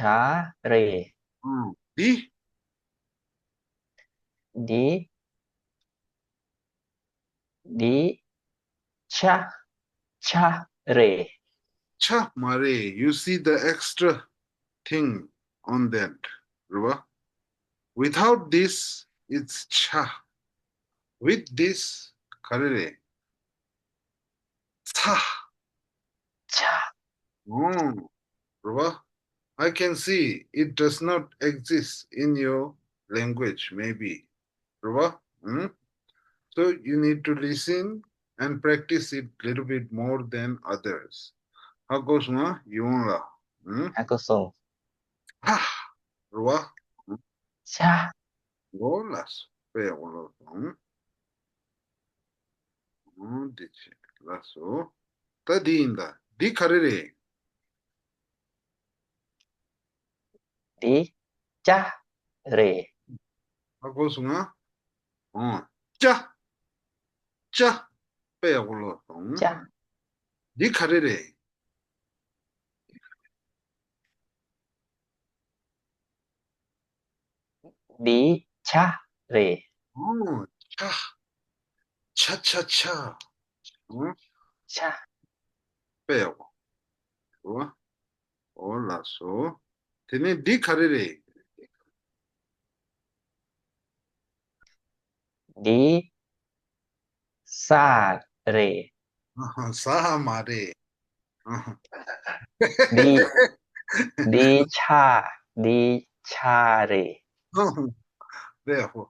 རེད། ཨང་། འདི། འདི། འདི་ཇ། ཇ་རེད། ཇ་མ་རེད། You see the extra thing on that, རེད་བ། Without this, it's ཇ། With this, ག་རེ་རེད། ཚ། ཇ། ཨོ། རེད་བ། I can see it does not exist in your language, maybe. རེད་བ། ཨུམ། So you need to listen and practice it little bit more than others. ཧ་གོ་སོང་ང་། ཡིད་འོང་ལགས། ཨུམ། ཧ་གོ་སོང་། ཧ། རེད་བ། ཇ། འོ་ལགས་སོ། དཔེ་ཡག་པོ་ཀློག་སོང་། ཨོ་འདི་བྱས། ལགས་སོ། ད་འདི་ཡིན་ད། འདི་ག་རེ་རེད། འདི་ཇ་རེད། ཧ་གོ་སོང་ང་། ཨོ། ཇ། ཇ། དཔེ་ཡག་པོ་ཀློག་སོང་། ཇ། འདི་ག་རེ་རེད། འདི་ཇ་རེད། ཨོ། ཇ། ཇ་ཇ་ཇ། ཆ། དཔེ་ཡག་པོ། འོ། འོ་ལགས་སོ། དེ་ནས་འདི་ག་རེ་རེད། འདི་ས་རེད། ཨ་ཧ། ས་མ་རེད། ཨ་ཧ། འདི་འདི་ཆ། འདི་ཆ་རེད། ཨ་ཧ། དཔེ་ཡག་པོ།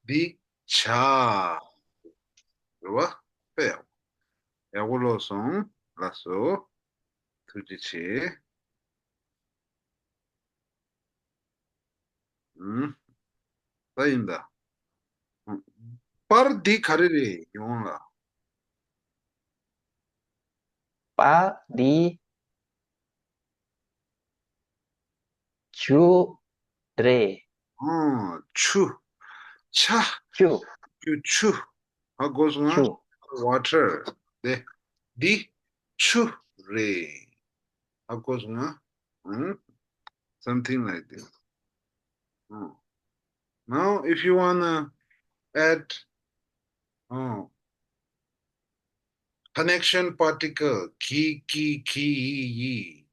འདི་ཆ་རེད་བ། དཔེ་ཡག་པོ། ཡག་པོ་ཀློག་སོང་། ལགས་སོ། ཐུགས་རྗེ་ཆེ། ཨུམ། ད་ཡིན་ད། པར་འདི་ག་རེ་རེད་ཡོང་ལ། པ་འདི་ཆུ་རེད། ཨང་། ཆུ། ཆ། ཆུ། ཆུ། ཆུ། ཧ་གོ་སོང་ང་། ཆུ། water། དེ། འདི་ཆུ་རེད། ཧ་གོ་སོང་ང་། ཨང་། Something like this. ཨང་། Now, if you wanna add, ཨང་། connection particle, གི་གི་གི་ཡི་ཡི།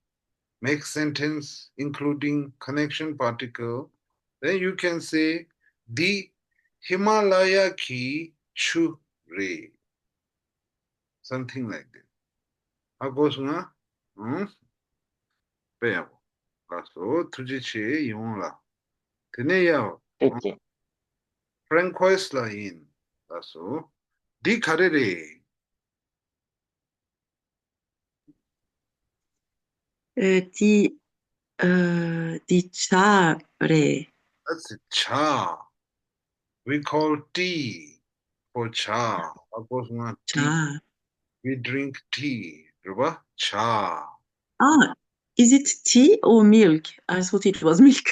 Make sentence including connection particle. Then you can say, འདི་ཧི་མ་ལ་ཡ་གི་ཆུ་རེད། Something like that. ཧ་གོ་སོང་ང་། ཨང་། དཔེ་ཡག་པོ། ལགས་སོ། ཐུགས་རྗེ་ཆེ་ཡིད་འོང་ལགས། དེ་ནས་ཡ། ཐུགས་རྗེ་ཆེ། Francois ལགས་ཡིན། ལགས་སོ། འདི་ག་རེ་རེད། ཨ། འདི། ཨ། འདི་ཇ་རེད། That's ཇ། We call tea for ཇ། ཧ་གོ་སོང་ང་། ཇ། Tea. We drink tea. རེད་བ། ཇ། Ah, is it tea or milk? I thought it was milk.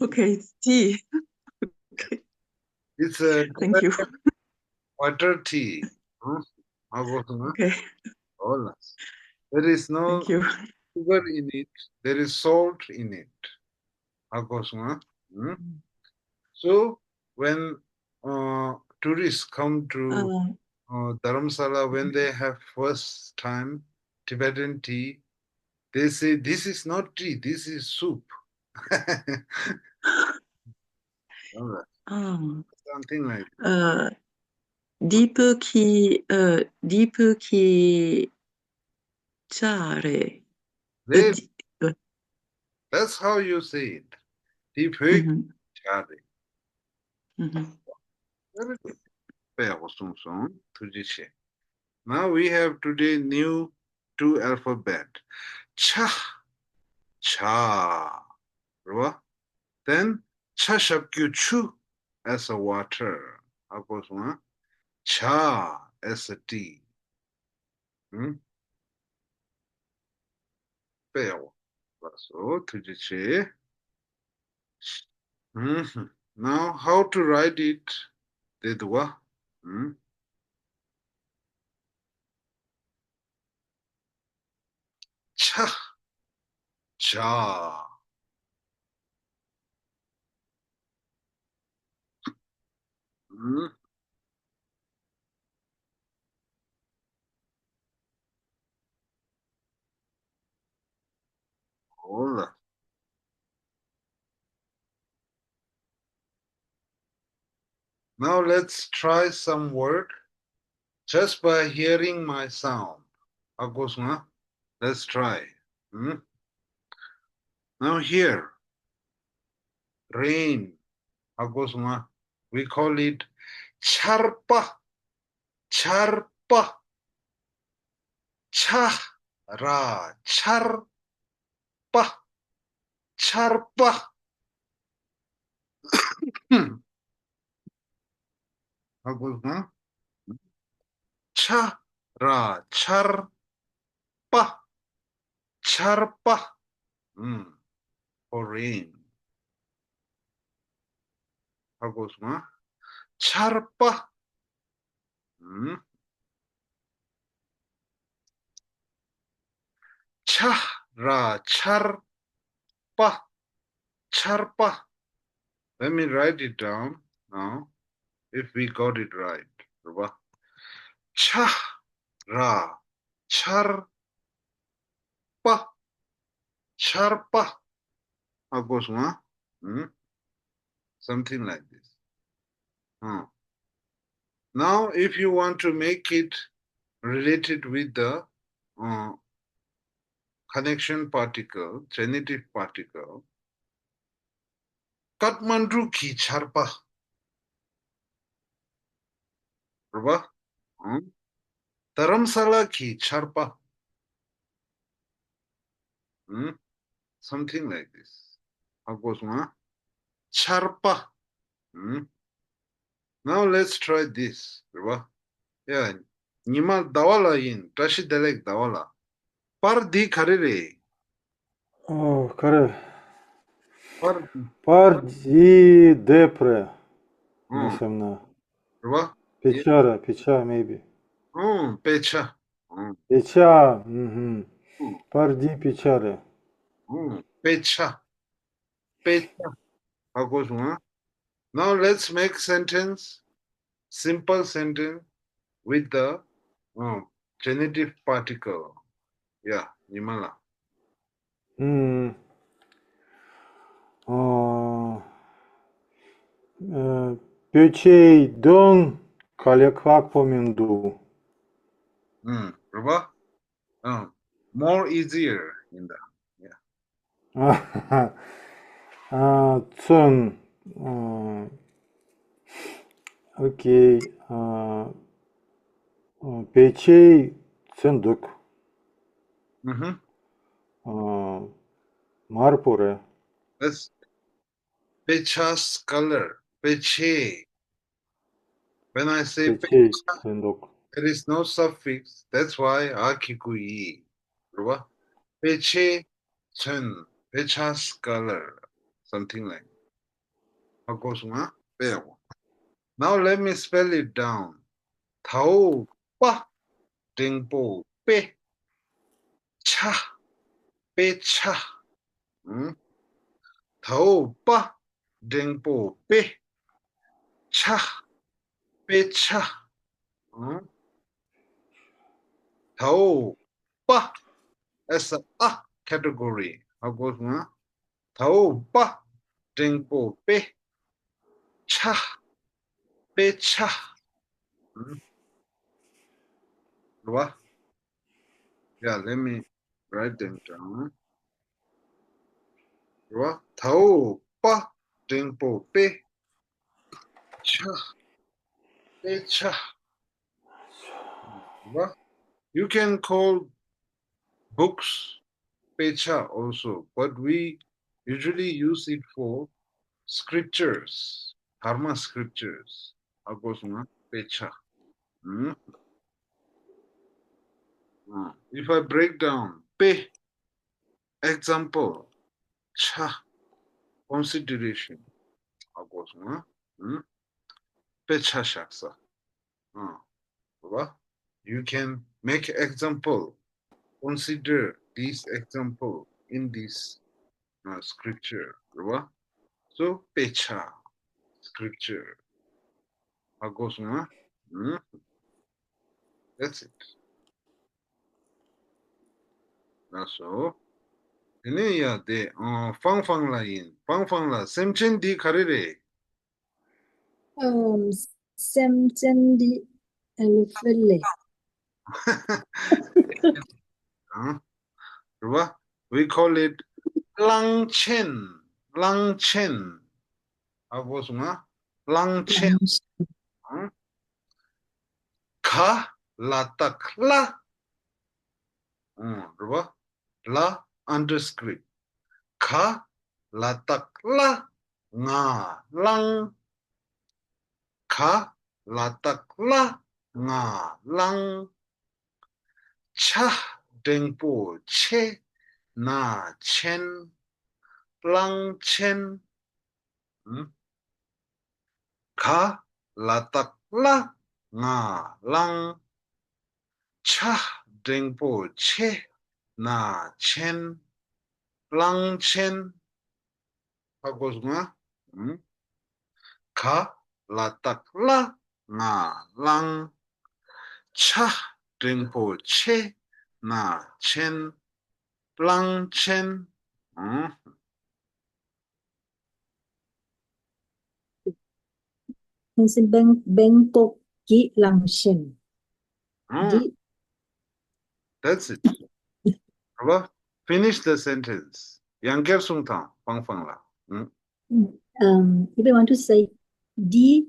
Okay, it's tea. Okay. It's a Thank you. Water tea. ཧ་གོ་སོང་ང་། Okay. འོ་ལགས། There is no Thank you. Sugar in it. There is salt in it. ཧ་གོ་སོང་ང་། ཨུམ། So when, uh, tourists come to, uh, uh, Dharamsala, when they have first time Tibetan tea, they say, "This is not tea, this is soup." All right. Um, Something like that. Uh, འདི་བོད་ཀྱི། ཨ། འདི་བོད་ཀྱི་ཇ་རེད། རེད། འདི། ཨ། That's how you say it. འདི་བོད་ཀྱི་ཇ་རེད། ཨུ་ཧུམ། Very good. དཔེ་ཡག་པོ་གསུངས་སོང་། ཐུགས་རྗེ་ཆེ། Now we have today new two alphabet. ཆ། ཇ། རེད་བ། Then ཆ་ཞབས་ཀྱུ་ཆུ། As a water. ཧ་གོ་སོང་ང་། ཇ། As a tea. ཨུམ། དཔེ་ཡག་པོ། ལགས་སོ། ཐུགས་རྗེ་ཆེ། ཨུམ། Now how to write it? དེ་འདུག་བ། ཨུམ། ཆ། ཇ། ཨུམ། འོ་ལགས། Now let's try some word just by hearing my sound. ཧ་གོ་སོང་ང་། Let's try. ཨུམ། Now here, rain. ཧ་གོ་སོང་ང་། We call it ཆར་པ། ཆར་པ། ཆ་ར་ཆར་པ། ཆར་པ། ཧ་གོ་སོང་། ཆ་ར་ཆར་པ། ཆར་པ། ཨུམ། For rain. ཧ་གོ་སོང་ང་། ཆར་པ། ཨུམ། ཆ་ར་ཆར་པ། ཆར་པ། Let me write it down now, if we got it right. རེད་བ། ཆ་ར། ཆར་པ། ཆར་པ། ཧ་གོ་སོང་ང་། ཨུམ། Something like this. Uh, now, if you want to make it related with the uh, connection particle, genitive particle, ཀཐ་མན་ཌུ་གི་ཆར་པ། རེད་པ། ཨང་། རྡ་རམ་ས་ལ་གི་ཆར་པ། ཨང་། Something like this. ཧ་གོ་སོང་ང་། ཆར་པ། ཨང་། Now let's try this. རེད་པ། ཡ། ཉི་མ་ཟླ་བ་ལ་ཡིན། བཀྲ་ཤིས་བདེ་ལེགས་ཟླ་བ་ལ། པར་འདི་ག་རེ་རེད། ཨོ། ག་རེ། པར། པར་འདི་དེབ་རེད། ཨང་། ངས་བསམ་ན། རེད་པ། དཔེ་ཆ་རེད། དཔེ་ཆ། maybe། ཨང་། དཔེ་ཆ། ཨང་། དཔེ་ཆ། ཨུམ་ཧུམ། ཨང་། པར་འདི་དཔེ་ཆ་རེད། ཨང་། དཔེ་ཆ། དཔེ་ཆ། ཧ་གོ་སོང་ང་། Now let's make sentence, simple sentence with the uh, genitive particle. Yeah, ཉི་མ་ལ། ཨུམ། ཨ། ཨ། བོད་ཆས་གདོང་ག་ལེ་ཁག་པོ་མི་འདུག་ཨུམ། རེད་པ། ཨུམ། More easier in the, yeah. ཨ། ཚོན། ཨ། ཨོ་ཀེ། ཨ། ཨ། བོད་ཆས་ཚོན་འདུག་ཨུ་ཧུམ། ཨ། དམར་པོ་རེད། That's བོད་ཆས་color. བོད་ཆས། When I say བོད་ཆས་བོད་ཆས། ཚོན་འདུག There is no suffix. That's why ཨ་གི་གུ་ཡི། རེད་པ། བོད་ཆས་ཚོན། བོད་ཆས་color. Something like. ཧ་གོ་སོང་ང་། དཔེ་ཡག་པོ། Now let me spell it down. ད་འོག་པ། འགྲེང་པོ་པེ། ཆ། དཔེ་ཆ། ཨང་། ད་འོག་པ། འགྲེང་པོ་པེ། ཆ། དཔེ་ཆ། ཨང་། ད་འོག་པ། As a category. ཧ་གོ་སོང་ང་། ད་འོག་པ། འགྲེང་པོ་པེ། ཆ། དཔེ་ཆ། ཨང་། རེད་པ། Yeah, let me write them down. རེད་པ། ད་འོག་པ། འགྲེང་པོ་པེ། ཆ། དཔེ་ཆ། རེད་པ། You can call books དཔེ་ཆ་also, but we usually use it for scriptures. དྷརྨ་scriptures. ཧ་གོ་སོང་ང་། དཔེ་ཆ། ཨང་། ཨང་། If I break down དཔེ། Example. ཆ། Consideration. ཧ་གོ་སོང་ང་། ཨང་། དཔེ་ཆ་བཞག་ས། ཨང་། རེད་པ། You can make example. Consider this example in this uh, scripture. རེད་པ། So དཔེ་ཆ། Scripture. ཧ་གོ་སོང་ང་། ཨང་། That's it. ལགས་སོ། དེ་ནས་ཡ་དེ། ཨང་། ཧྥང་ཧྥང་ལ་ཡིན། ཧྥང་ཧྥང་ལ། སེམས་ཅན་འདི་ག་རེ་རེད། ཨམ། སེམས་ཅན་འདི་ཨེ་ལི་ཕེན་ཊི་རེད། ཨང་། རེད་པ། We call it གླང་ཆེན། གླང་ཆེན། ཧ་གོ་སོང་ང་། གླང་ཆེན། ཨང་། ག་ལ་བཏགས་གླ། ཨང་། རེད་པ། ལ་underscript. ག་ལ་བཏགས་གླ། ང་གླང་། ག་ལ་བཏགས་གླ། ང་གླང་། ཆ་འགྲེང་པོ་ཆེ། ན་ཆེན། གླང་ཆེན། ཨུམ། ག་ལ་བཏགས་གླ། ང་གླང་། ཆ་འགྲེང་པོ་ཆེ། ན་ཆེན། གླང་ཆེན། ཧ་གོ་སོང་ང་། ཨུམ། ག་ལ་བཏགས་གླ། ང་གླང་། ཆ་འགྲེང་པོ་ཆེ་ན་ཆེན། གླང་ཆེན། ཨང་། ཧན་སིན་བེང་བེང་ཀོག་གི་གླང་ཆེན། ཨང་། འདི། That's it. རེད་བ། Finish the sentence. ཡང་བསྐྱར་གསུངས་དང་ཧྥང་ཧྥང་ལ། ཨང་། Um, if I want to say, འདི་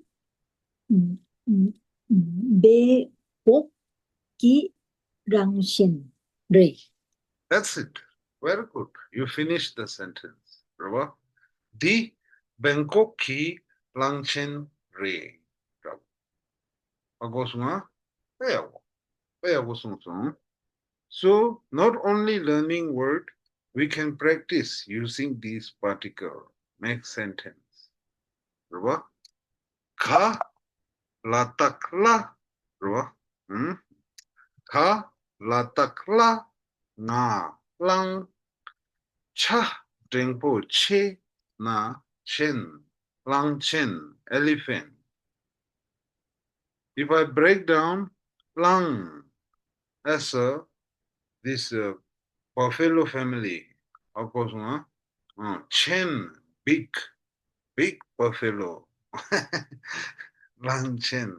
བེང་ཀོག་གི་གླང་ཆེན་རེད། That's it. Very good. You finish the sentence. རེད་བ། འདི་བེང་ཀོག་གི་གླང་ཆེན་རེད། རེད་བ། ཧ་གོ་སོང་ང་། དཔེ་ཡག་པོ། དཔེ་ཡག་པོ་གསུངས་སོང་། So, not only learning word, we can practice using these particle. Make sentence. རེད་བ། ག་ལ་བཏགས་གླ། རེད་བ། ཨུམ། ག་ལ་བཏགས་གླ། ང་གླང་། ཆ་འགྲེང་པོ་ཆེ་ན་ཆེན། གླང་ཆེན། Elephant. If I break down གླང་as a, this, uh, buffalo family, ཧ་གོ་སོང་ང་། ཨ། ཆེན། Big, big buffalo. གླང་ཆེན།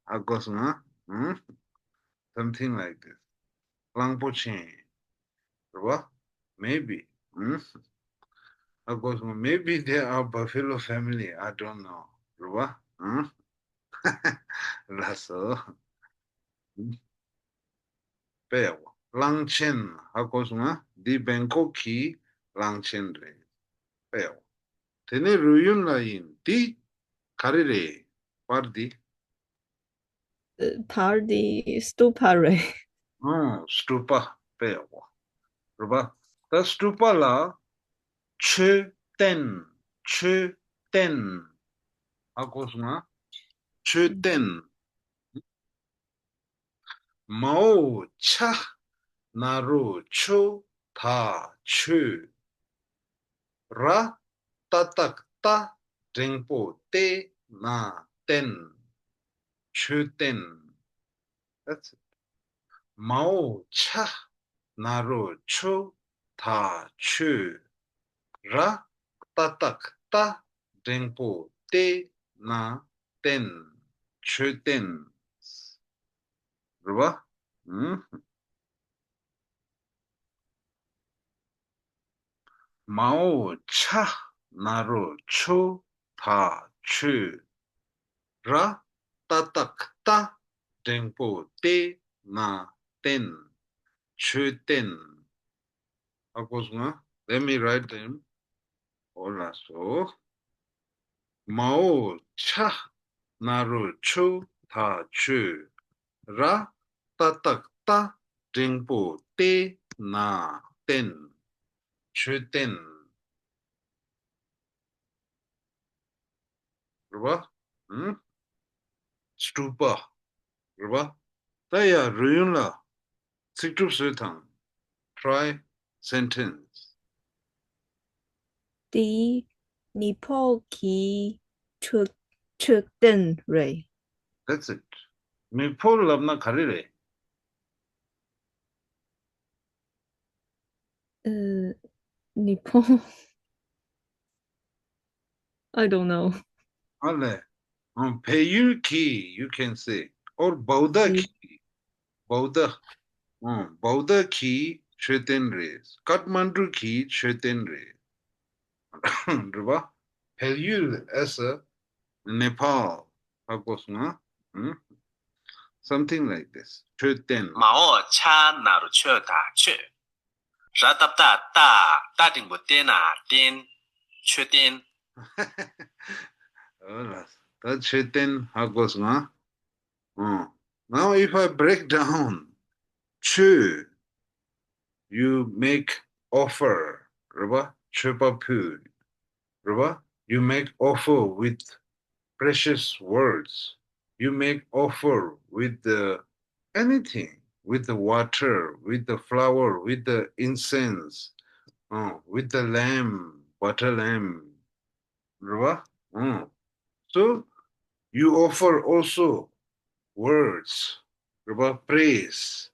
ཧ་གོ་སོང་ང་། ཨུམ། Something like this. གླང་པོ་ཆེ། རེད་བ། Maybe. ཨུམ། ཧ་གོ་སོང་། Maybe they are buffalo family. I don't know. རེད་བ། ཨུམ། ལགས་སོ། དཔེ་ཡག་པོ། གླང་ཆེན། ཧ་གོ་སོང་ང་། འདི་བེང་ཀོག་གི་གླང་ཆེན་རེད། དཔེ་ཡག་པོ། དེ་ནས་རུས་ཡུན་ལ་ཡིན། འདི་ག་རེ་རེད། པར་འདི། པར་འདི་སྟུ་པ་རེད། ཨང་། སྟུ་པ། དཔེ་ཡག་པོ། རེད་པ། ད་སྟུ་པ་ལ་མཆོད་རྟེན། མཆོད་རྟེན། ཧ་གོ་སོང་ང་། མཆོད་རྟེན། མའོ་ཆ་ན་རོ་ཆོ་ད་ཆོས། ར་ཏ་བཏགས་རྟ་འགྲེང་པོ་རྟེ་ན་རྟེན། མཆོད་རྟེན། That's it. མའོ་ཆ་ན་རོ་ཆོ་ད་ཆོས། ར་ཏ་བཏགས་རྟ་འགྲེང་པོ་རྟེ་ན་རྟེན། མཆོད་རྟེན། རེད་བ། ཨུམ། མའོ་ཆ་ན་རོ་ཆོ་ད་ཆོས། ར་ཏ་བཏགས་རྟ་འགྲེང་པོ་རྟེ་ན་རྟེན། མཆོད་རྟེན། ཧ་གོ་སོང་ང་། Let me write them. ཨོ་ལགས་སོ། མའོ་ཆ་ན་རོ་ཆོ་ད་ཆོས། ར་ཏ་བཏགས་རྟ་འགྲེང་པོ་རྟེ་ན་རྟེན། མཆོད་རྟེན། རེད་པ། ཨུམ། སྟུ་པ། རེད་པ། ད་ཡ་རུས་ཡུན་ལ་ཚིག་གྲུབ་བཟོས་དང་། Try sentence. དེ་མི་ཕོ་གི་མཆོད་མཆོད་རྟེན་རེད། That's it. མི་ཕོ་ལབ་ན་ག་རེ་རེད། ཨ། མི་ཕོ། I don't know. ཨ་ལས། ཨང་། བལ་ཡུལ་གྱི། You can say. Or བྷའུ་ཏ་གི། བྷའུ་ཏ། ཨང་། བྷའུ་ཏ་གི་མཆོད་རྟེན་རེད། ཀཏ་མན་ཌུ་གི་མཆོད་རྟེན་རེད། རེད་པ། བལ་ཡུལ། As a Nepal. ཧ་གོ་སོང་ང་། ཨང་། Something like this. མཆོད་རྟེན། མའོ་ཆ་ན་རོ་ཆོ་ད་ཆོས། ར་ཏ་བཏགས་རྟ་རྟ་འགྲེང་པོ་རྟེ་ན་རྟེན། མཆོད་རྟེན། ཨོ་ལགས། ད་མཆོད་རྟེན་ཧ་གོ་སོང་ང་། ཨང་། Now if I break down མཆོད། You make offer. རེད་པ། མཆོད་པ་ཕུལ། རེད་པ། You make offer with precious words. You make offer with the anything, with the water, with the flower, with the incense, uh, with the lamb, butter lamb. རེད་པ། ཨང་། So you offer also words. རེད་པ། Praise,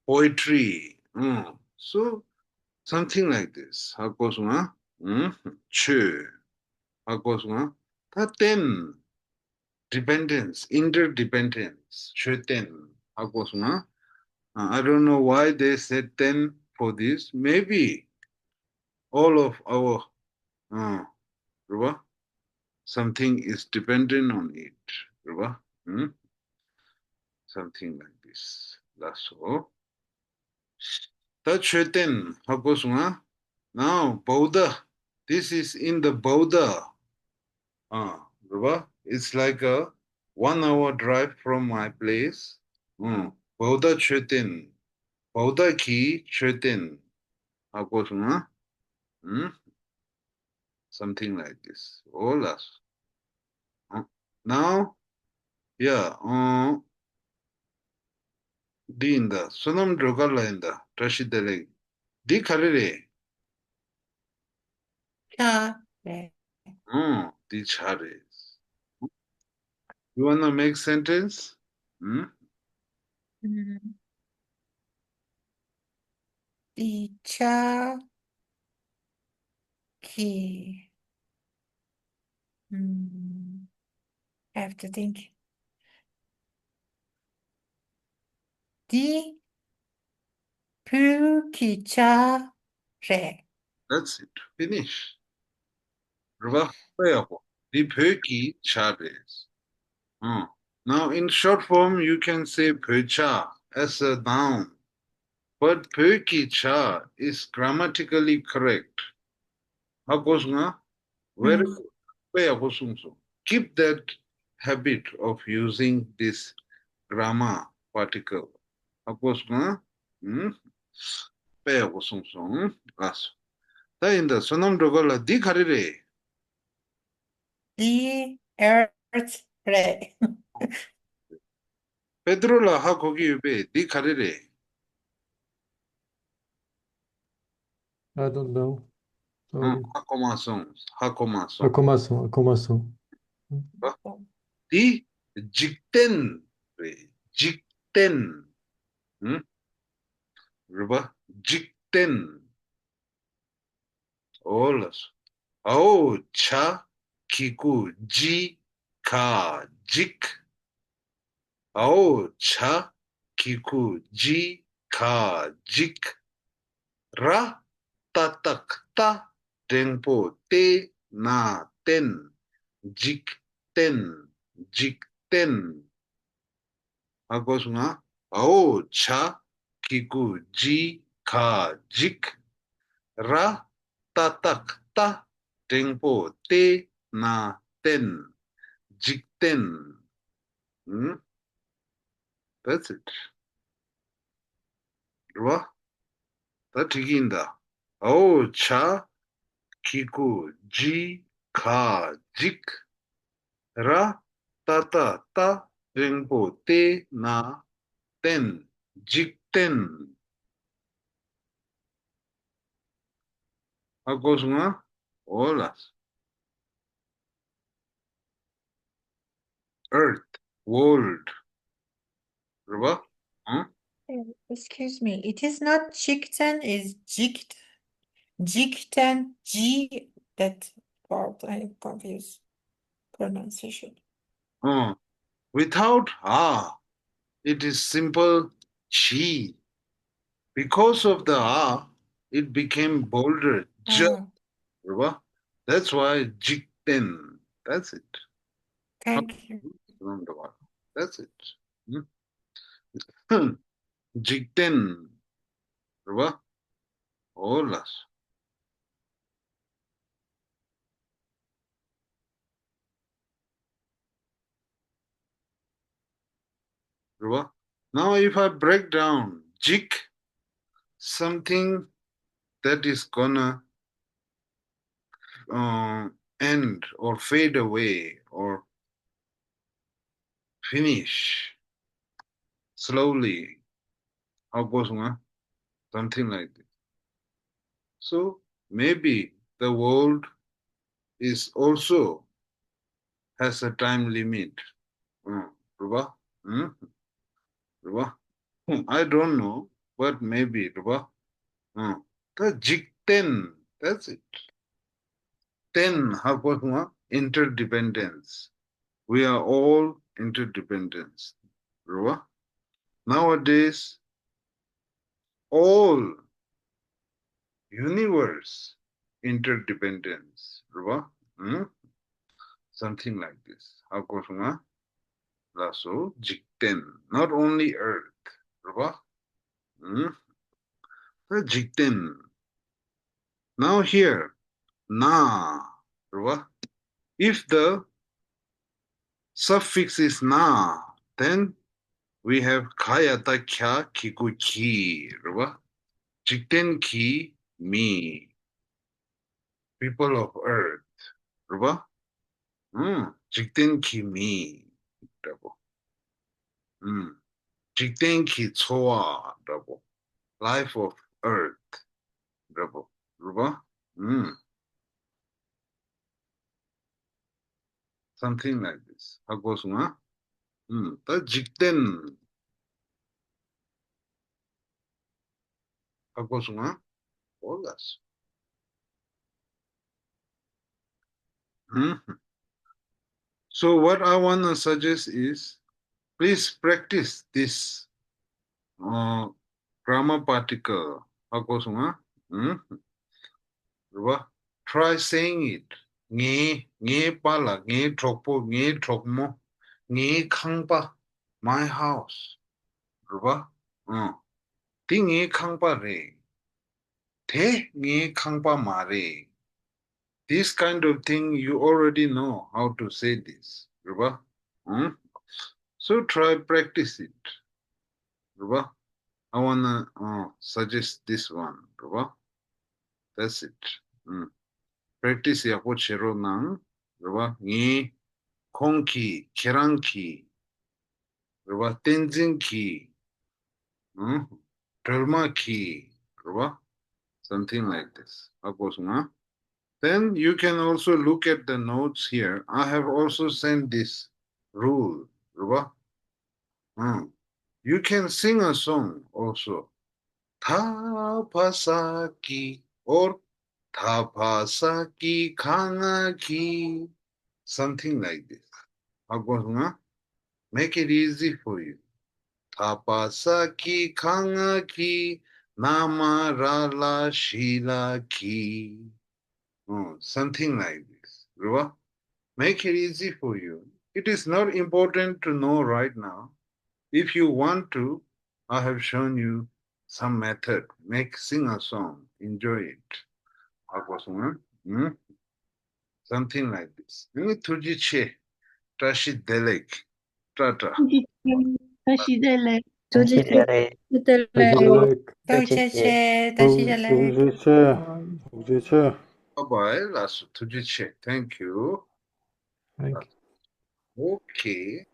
poetry, ཨང་། So, something like this. ཧ་གོ་སོང་ང་། ཨང་། ཆོས། ཧ་གོ་སོང་ང་། ད་རྟེན། Dependence, interdependence, མཆོད་རྟེན། ཧ་གོ་སོང་ང་། Uh, I don't know why they said ten for this. Maybe all of our, uh, རེད་པ། Something is dependent on it. རེད་པ། ཨང་། Something like this. ལགས་སོ། ད་མཆོད་རྟེན། ཧ་གོ་སོང་ང་། Now, Bauda. This is in the Bauda. ཨ། རེད་པ། It's like a one hour drive from my place. ཨང་། Bauda མཆོད་རྟེན། Bauda གི་མཆོད་རྟེན། ཧ་གོ་སོང་ང་། ཨང་། Something like this. ཨོ་ལགས་སོ། ཨ། Now, yeah, ཨང་། འདི་ཡིན་ད། བསོད་ནམས་སྒྲོལ་དཀར་ལགས་ཡིན་ད། བཀྲ་ཤིས་བདེ་ལེགས། འདི་ག་རེ་རེད། བྱ་རེད། ཨང་། འདི་བྱ་རེད། You wanna make sentence? ཨང་། ཨང་། འདི་བྱ་གི། ཨང་། I have to think. འདི་བོད་ཀྱི་བྱ་རེད། That's it. Finish. རེད་པ། དཔེ་ཡག་པོ། འདི་བོད་ཀྱི་བྱ་རེད། ཨང་། Now, in short form, you can say བོད་བྱ as a noun. But བོད་ཀྱི་བྱ is grammatically correct. ཧ་གོ་སོང་ང་། Very good. དཔེ་ཡག་པོ་གསུངས་སོང་། Keep that habit of using this grammar particle. ཧ་གོ་སོང་ང་། ཨང་། དཔེ་ཡག་པོ་གསུངས་སོང་། ལགས་སོ། ད་ཡིན་ད། བསོད་ནམས་སྒྲོལ་དཀར་ལགས། འདི་ག་རེ་རེད། འདི་earth རེད། པེ་ཏྲོ་ལགས་ཧ་གོ་གི་ཡོད་པས། འདི་ག་རེ་རེད། I don't know. Sorry. ཧ་གོ་མ་སོང་། ཧ་གོ་མ་སོང་། ཧ་གོ་མ་སོང་། ཧ་གོ་མ་སོང་། འདི་འཇིག་རྟེན་རེད། འཇིག་རྟེན། ཨང་། རེད་པ། འཇིག་རྟེན། ཨོ་ལགས་སོ། འའོ་བྱ་གི་གུ། འཇི་ག་འཇིག་འའོ་བྱ་གི་གུ། འཇི་ག་འཇིག་ར་ཏ་བཏགས་རྟ། འགྲེང་བུ་ཏེ། ན་རྟེན། འཇིག་རྟེན། འཇིག་རྟེན། ཧ་གོ་སོང་ང་། འའོ་བྱ་གི་གུ། འཇི་ག་འཇིག་ར་ཏ་བཏགས་རྟ། འགྲེང་བུ་ཏེ། ན་རྟེན། འཇིག་རྟེན། ཨང་། That's it. རེད་པ། ད་འགྲིག་གི་ཡིན་ད། འའོ་བྱ་གི་གུ། འཇི་ག་འཇིག་ར་ཏ་བཏགས་རྟ། འགྲེང་བུ་ཏེ། ན་རྟེན། འཇིག་རྟེན། ཧ་གོ་སོང་ང་། ཨོ་ལགས། Earth, world. རེད་པ། ཨང་། Excuse me, it is not ཇིག་རྟེན, it's ཇིག་ཇིག་རྟེན། G, that part I confuse pronunciation. ཨང་། Without a, it is simple ཇི། Because of the a, it became bolder. ཇ། ཨང་། རེད་པ། That's why ཇིག་རྟེན། That's it. Thank you. That's it. ཧུམ། འཇིག་རྟེན། རེད་པ། ཨོ་ལགས་སོ། རེད་པ། Now if I break down འཇིག། Something that is gonna, uh, end or fade away or finish slowly. ཧ་གོ་སོང་ང་། Something like this. So maybe the world is also has a time limit. ཨང་། རེད་པ། ཨང་། རེད་བ། I don't know, but maybe རེད་བ། ཨང་། ད་འཇིག་རྟེན། That's it. རྟེན་ཧ་གོ་སོང་ང་། Interdependence. We are all interdependence. རེད་བ། Nowadays, all universe interdependence རེད་བ། ཨང་། Something like this. ཧ་གོ་སོང་ང་། ལགས་སོ། འཇིག་རྟེན། Not only earth རེད་བ། ཨང་། ད་འཇིག་རྟེན། Now here, ན། རེད་བ། If the suffix is ན, then we have ག་ཡ་བཏགས་གྱ་གི་གུ་གྱི་རེད་བ། འཇིག་རྟེན་གྱི་མི། People of earth རེད་བ། ཨང་། འཇིག་རྟེན་གྱི་མི་འདྲ་པོ། ཨང་། འཇིག་རྟེན་གྱི་འཚོ་བ་འདྲ་པོ། Life of earth འདྲ་པོ་རེད་བ། ཨང་། Something like this. ཧ་གོ་སོང་ང་། ཨང་། ད་འཇིག་རྟེན། ཧ་གོ་སོང་ང་། འོ་ལགས་སོ། ཨང་། So what I want to suggest is, please practice this, uh, grammar particle. ཧ་གོ་སོང་ང་། ཨང་། རེད་བ། Try saying it. ངའི། ངའི་པཱ་ལགས། ངའི་གྲོགས་པོ། ངའི་གྲོགས་མོ། ངའི་ཁང་པ། My house རེད་བ། ཨང་། དེ་ངའི་ཁང་པ་རེད། དེ་ངའི་ཁང་པ་མ་རེད། This kind of thing, you already know how to say this རེད་བ། ཨང་། So try practice it. རེད་བ། I wanna, uh, suggest this one རེད་བ། That's it. ཨང་། Practice ཡག་པོ་བྱེད་རོགས་གནང་། རེད་བ། ངའི། ཁོང་གིས། ཁྱེད་རང་གིས། རེད་བ། བསྟན་འཛིན་གྱིས། ཨང་། སྒྲོལ་མ་གིས། རེད་བ། Something like this. ཧ་གོ་སོང་ང་། Then you can also look at the notes here. I have also sent this rule རེད་བ། ཨང་། You can sing a song also. ཐ་ཕ་ས་ཀི་or ཐ་ཕ་ས་ཀི་ཁ་ང་ཁི། Something like this. ཧ་གོ་སོང་ང་། Make it easy for you. ཐ་ཕ་ས་ཀི་ཁ་ང་ཁི། ན་མ་ར་ལ་ཤི་ལ་ཁི། ཨང་། Something like this རེད་བ། Make it easy for you. It is not important to know right now. If you want to, I have shown you some method. Make, sing a song. Enjoy it. ཧ་གོ་སོང་ངམ། ཨང་། Something like this. ཨ་ནི་ཐུགས་རྗེ་ཆེ། བཀྲ་ཤིས་བདེ་ལེགས། བཀྲ་བཀྲ། ཐུགས་རྗེ་ཆེ། བཀྲ་ཤིས་བདེ་ལེགས། ཐུགས་རྗེ་ཆེ། ཐུགས་རྗེ་ཆེ། ཐུགས་རྗེ་ཆེ། བཀྲ་ཤིས་བདེ་ལེགས། ཐུགས་རྗེ་ཆེ། བཀྲ་ཤིས་བདེ་ལེགས། ཐུགས་རྗེ་ཆེ། ཐུགས་རྗེ་ཆེ། Bye bye. ལགས་སོ། ཐུགས་རྗེ་ཆེ། Thank you. Thank you. Okay.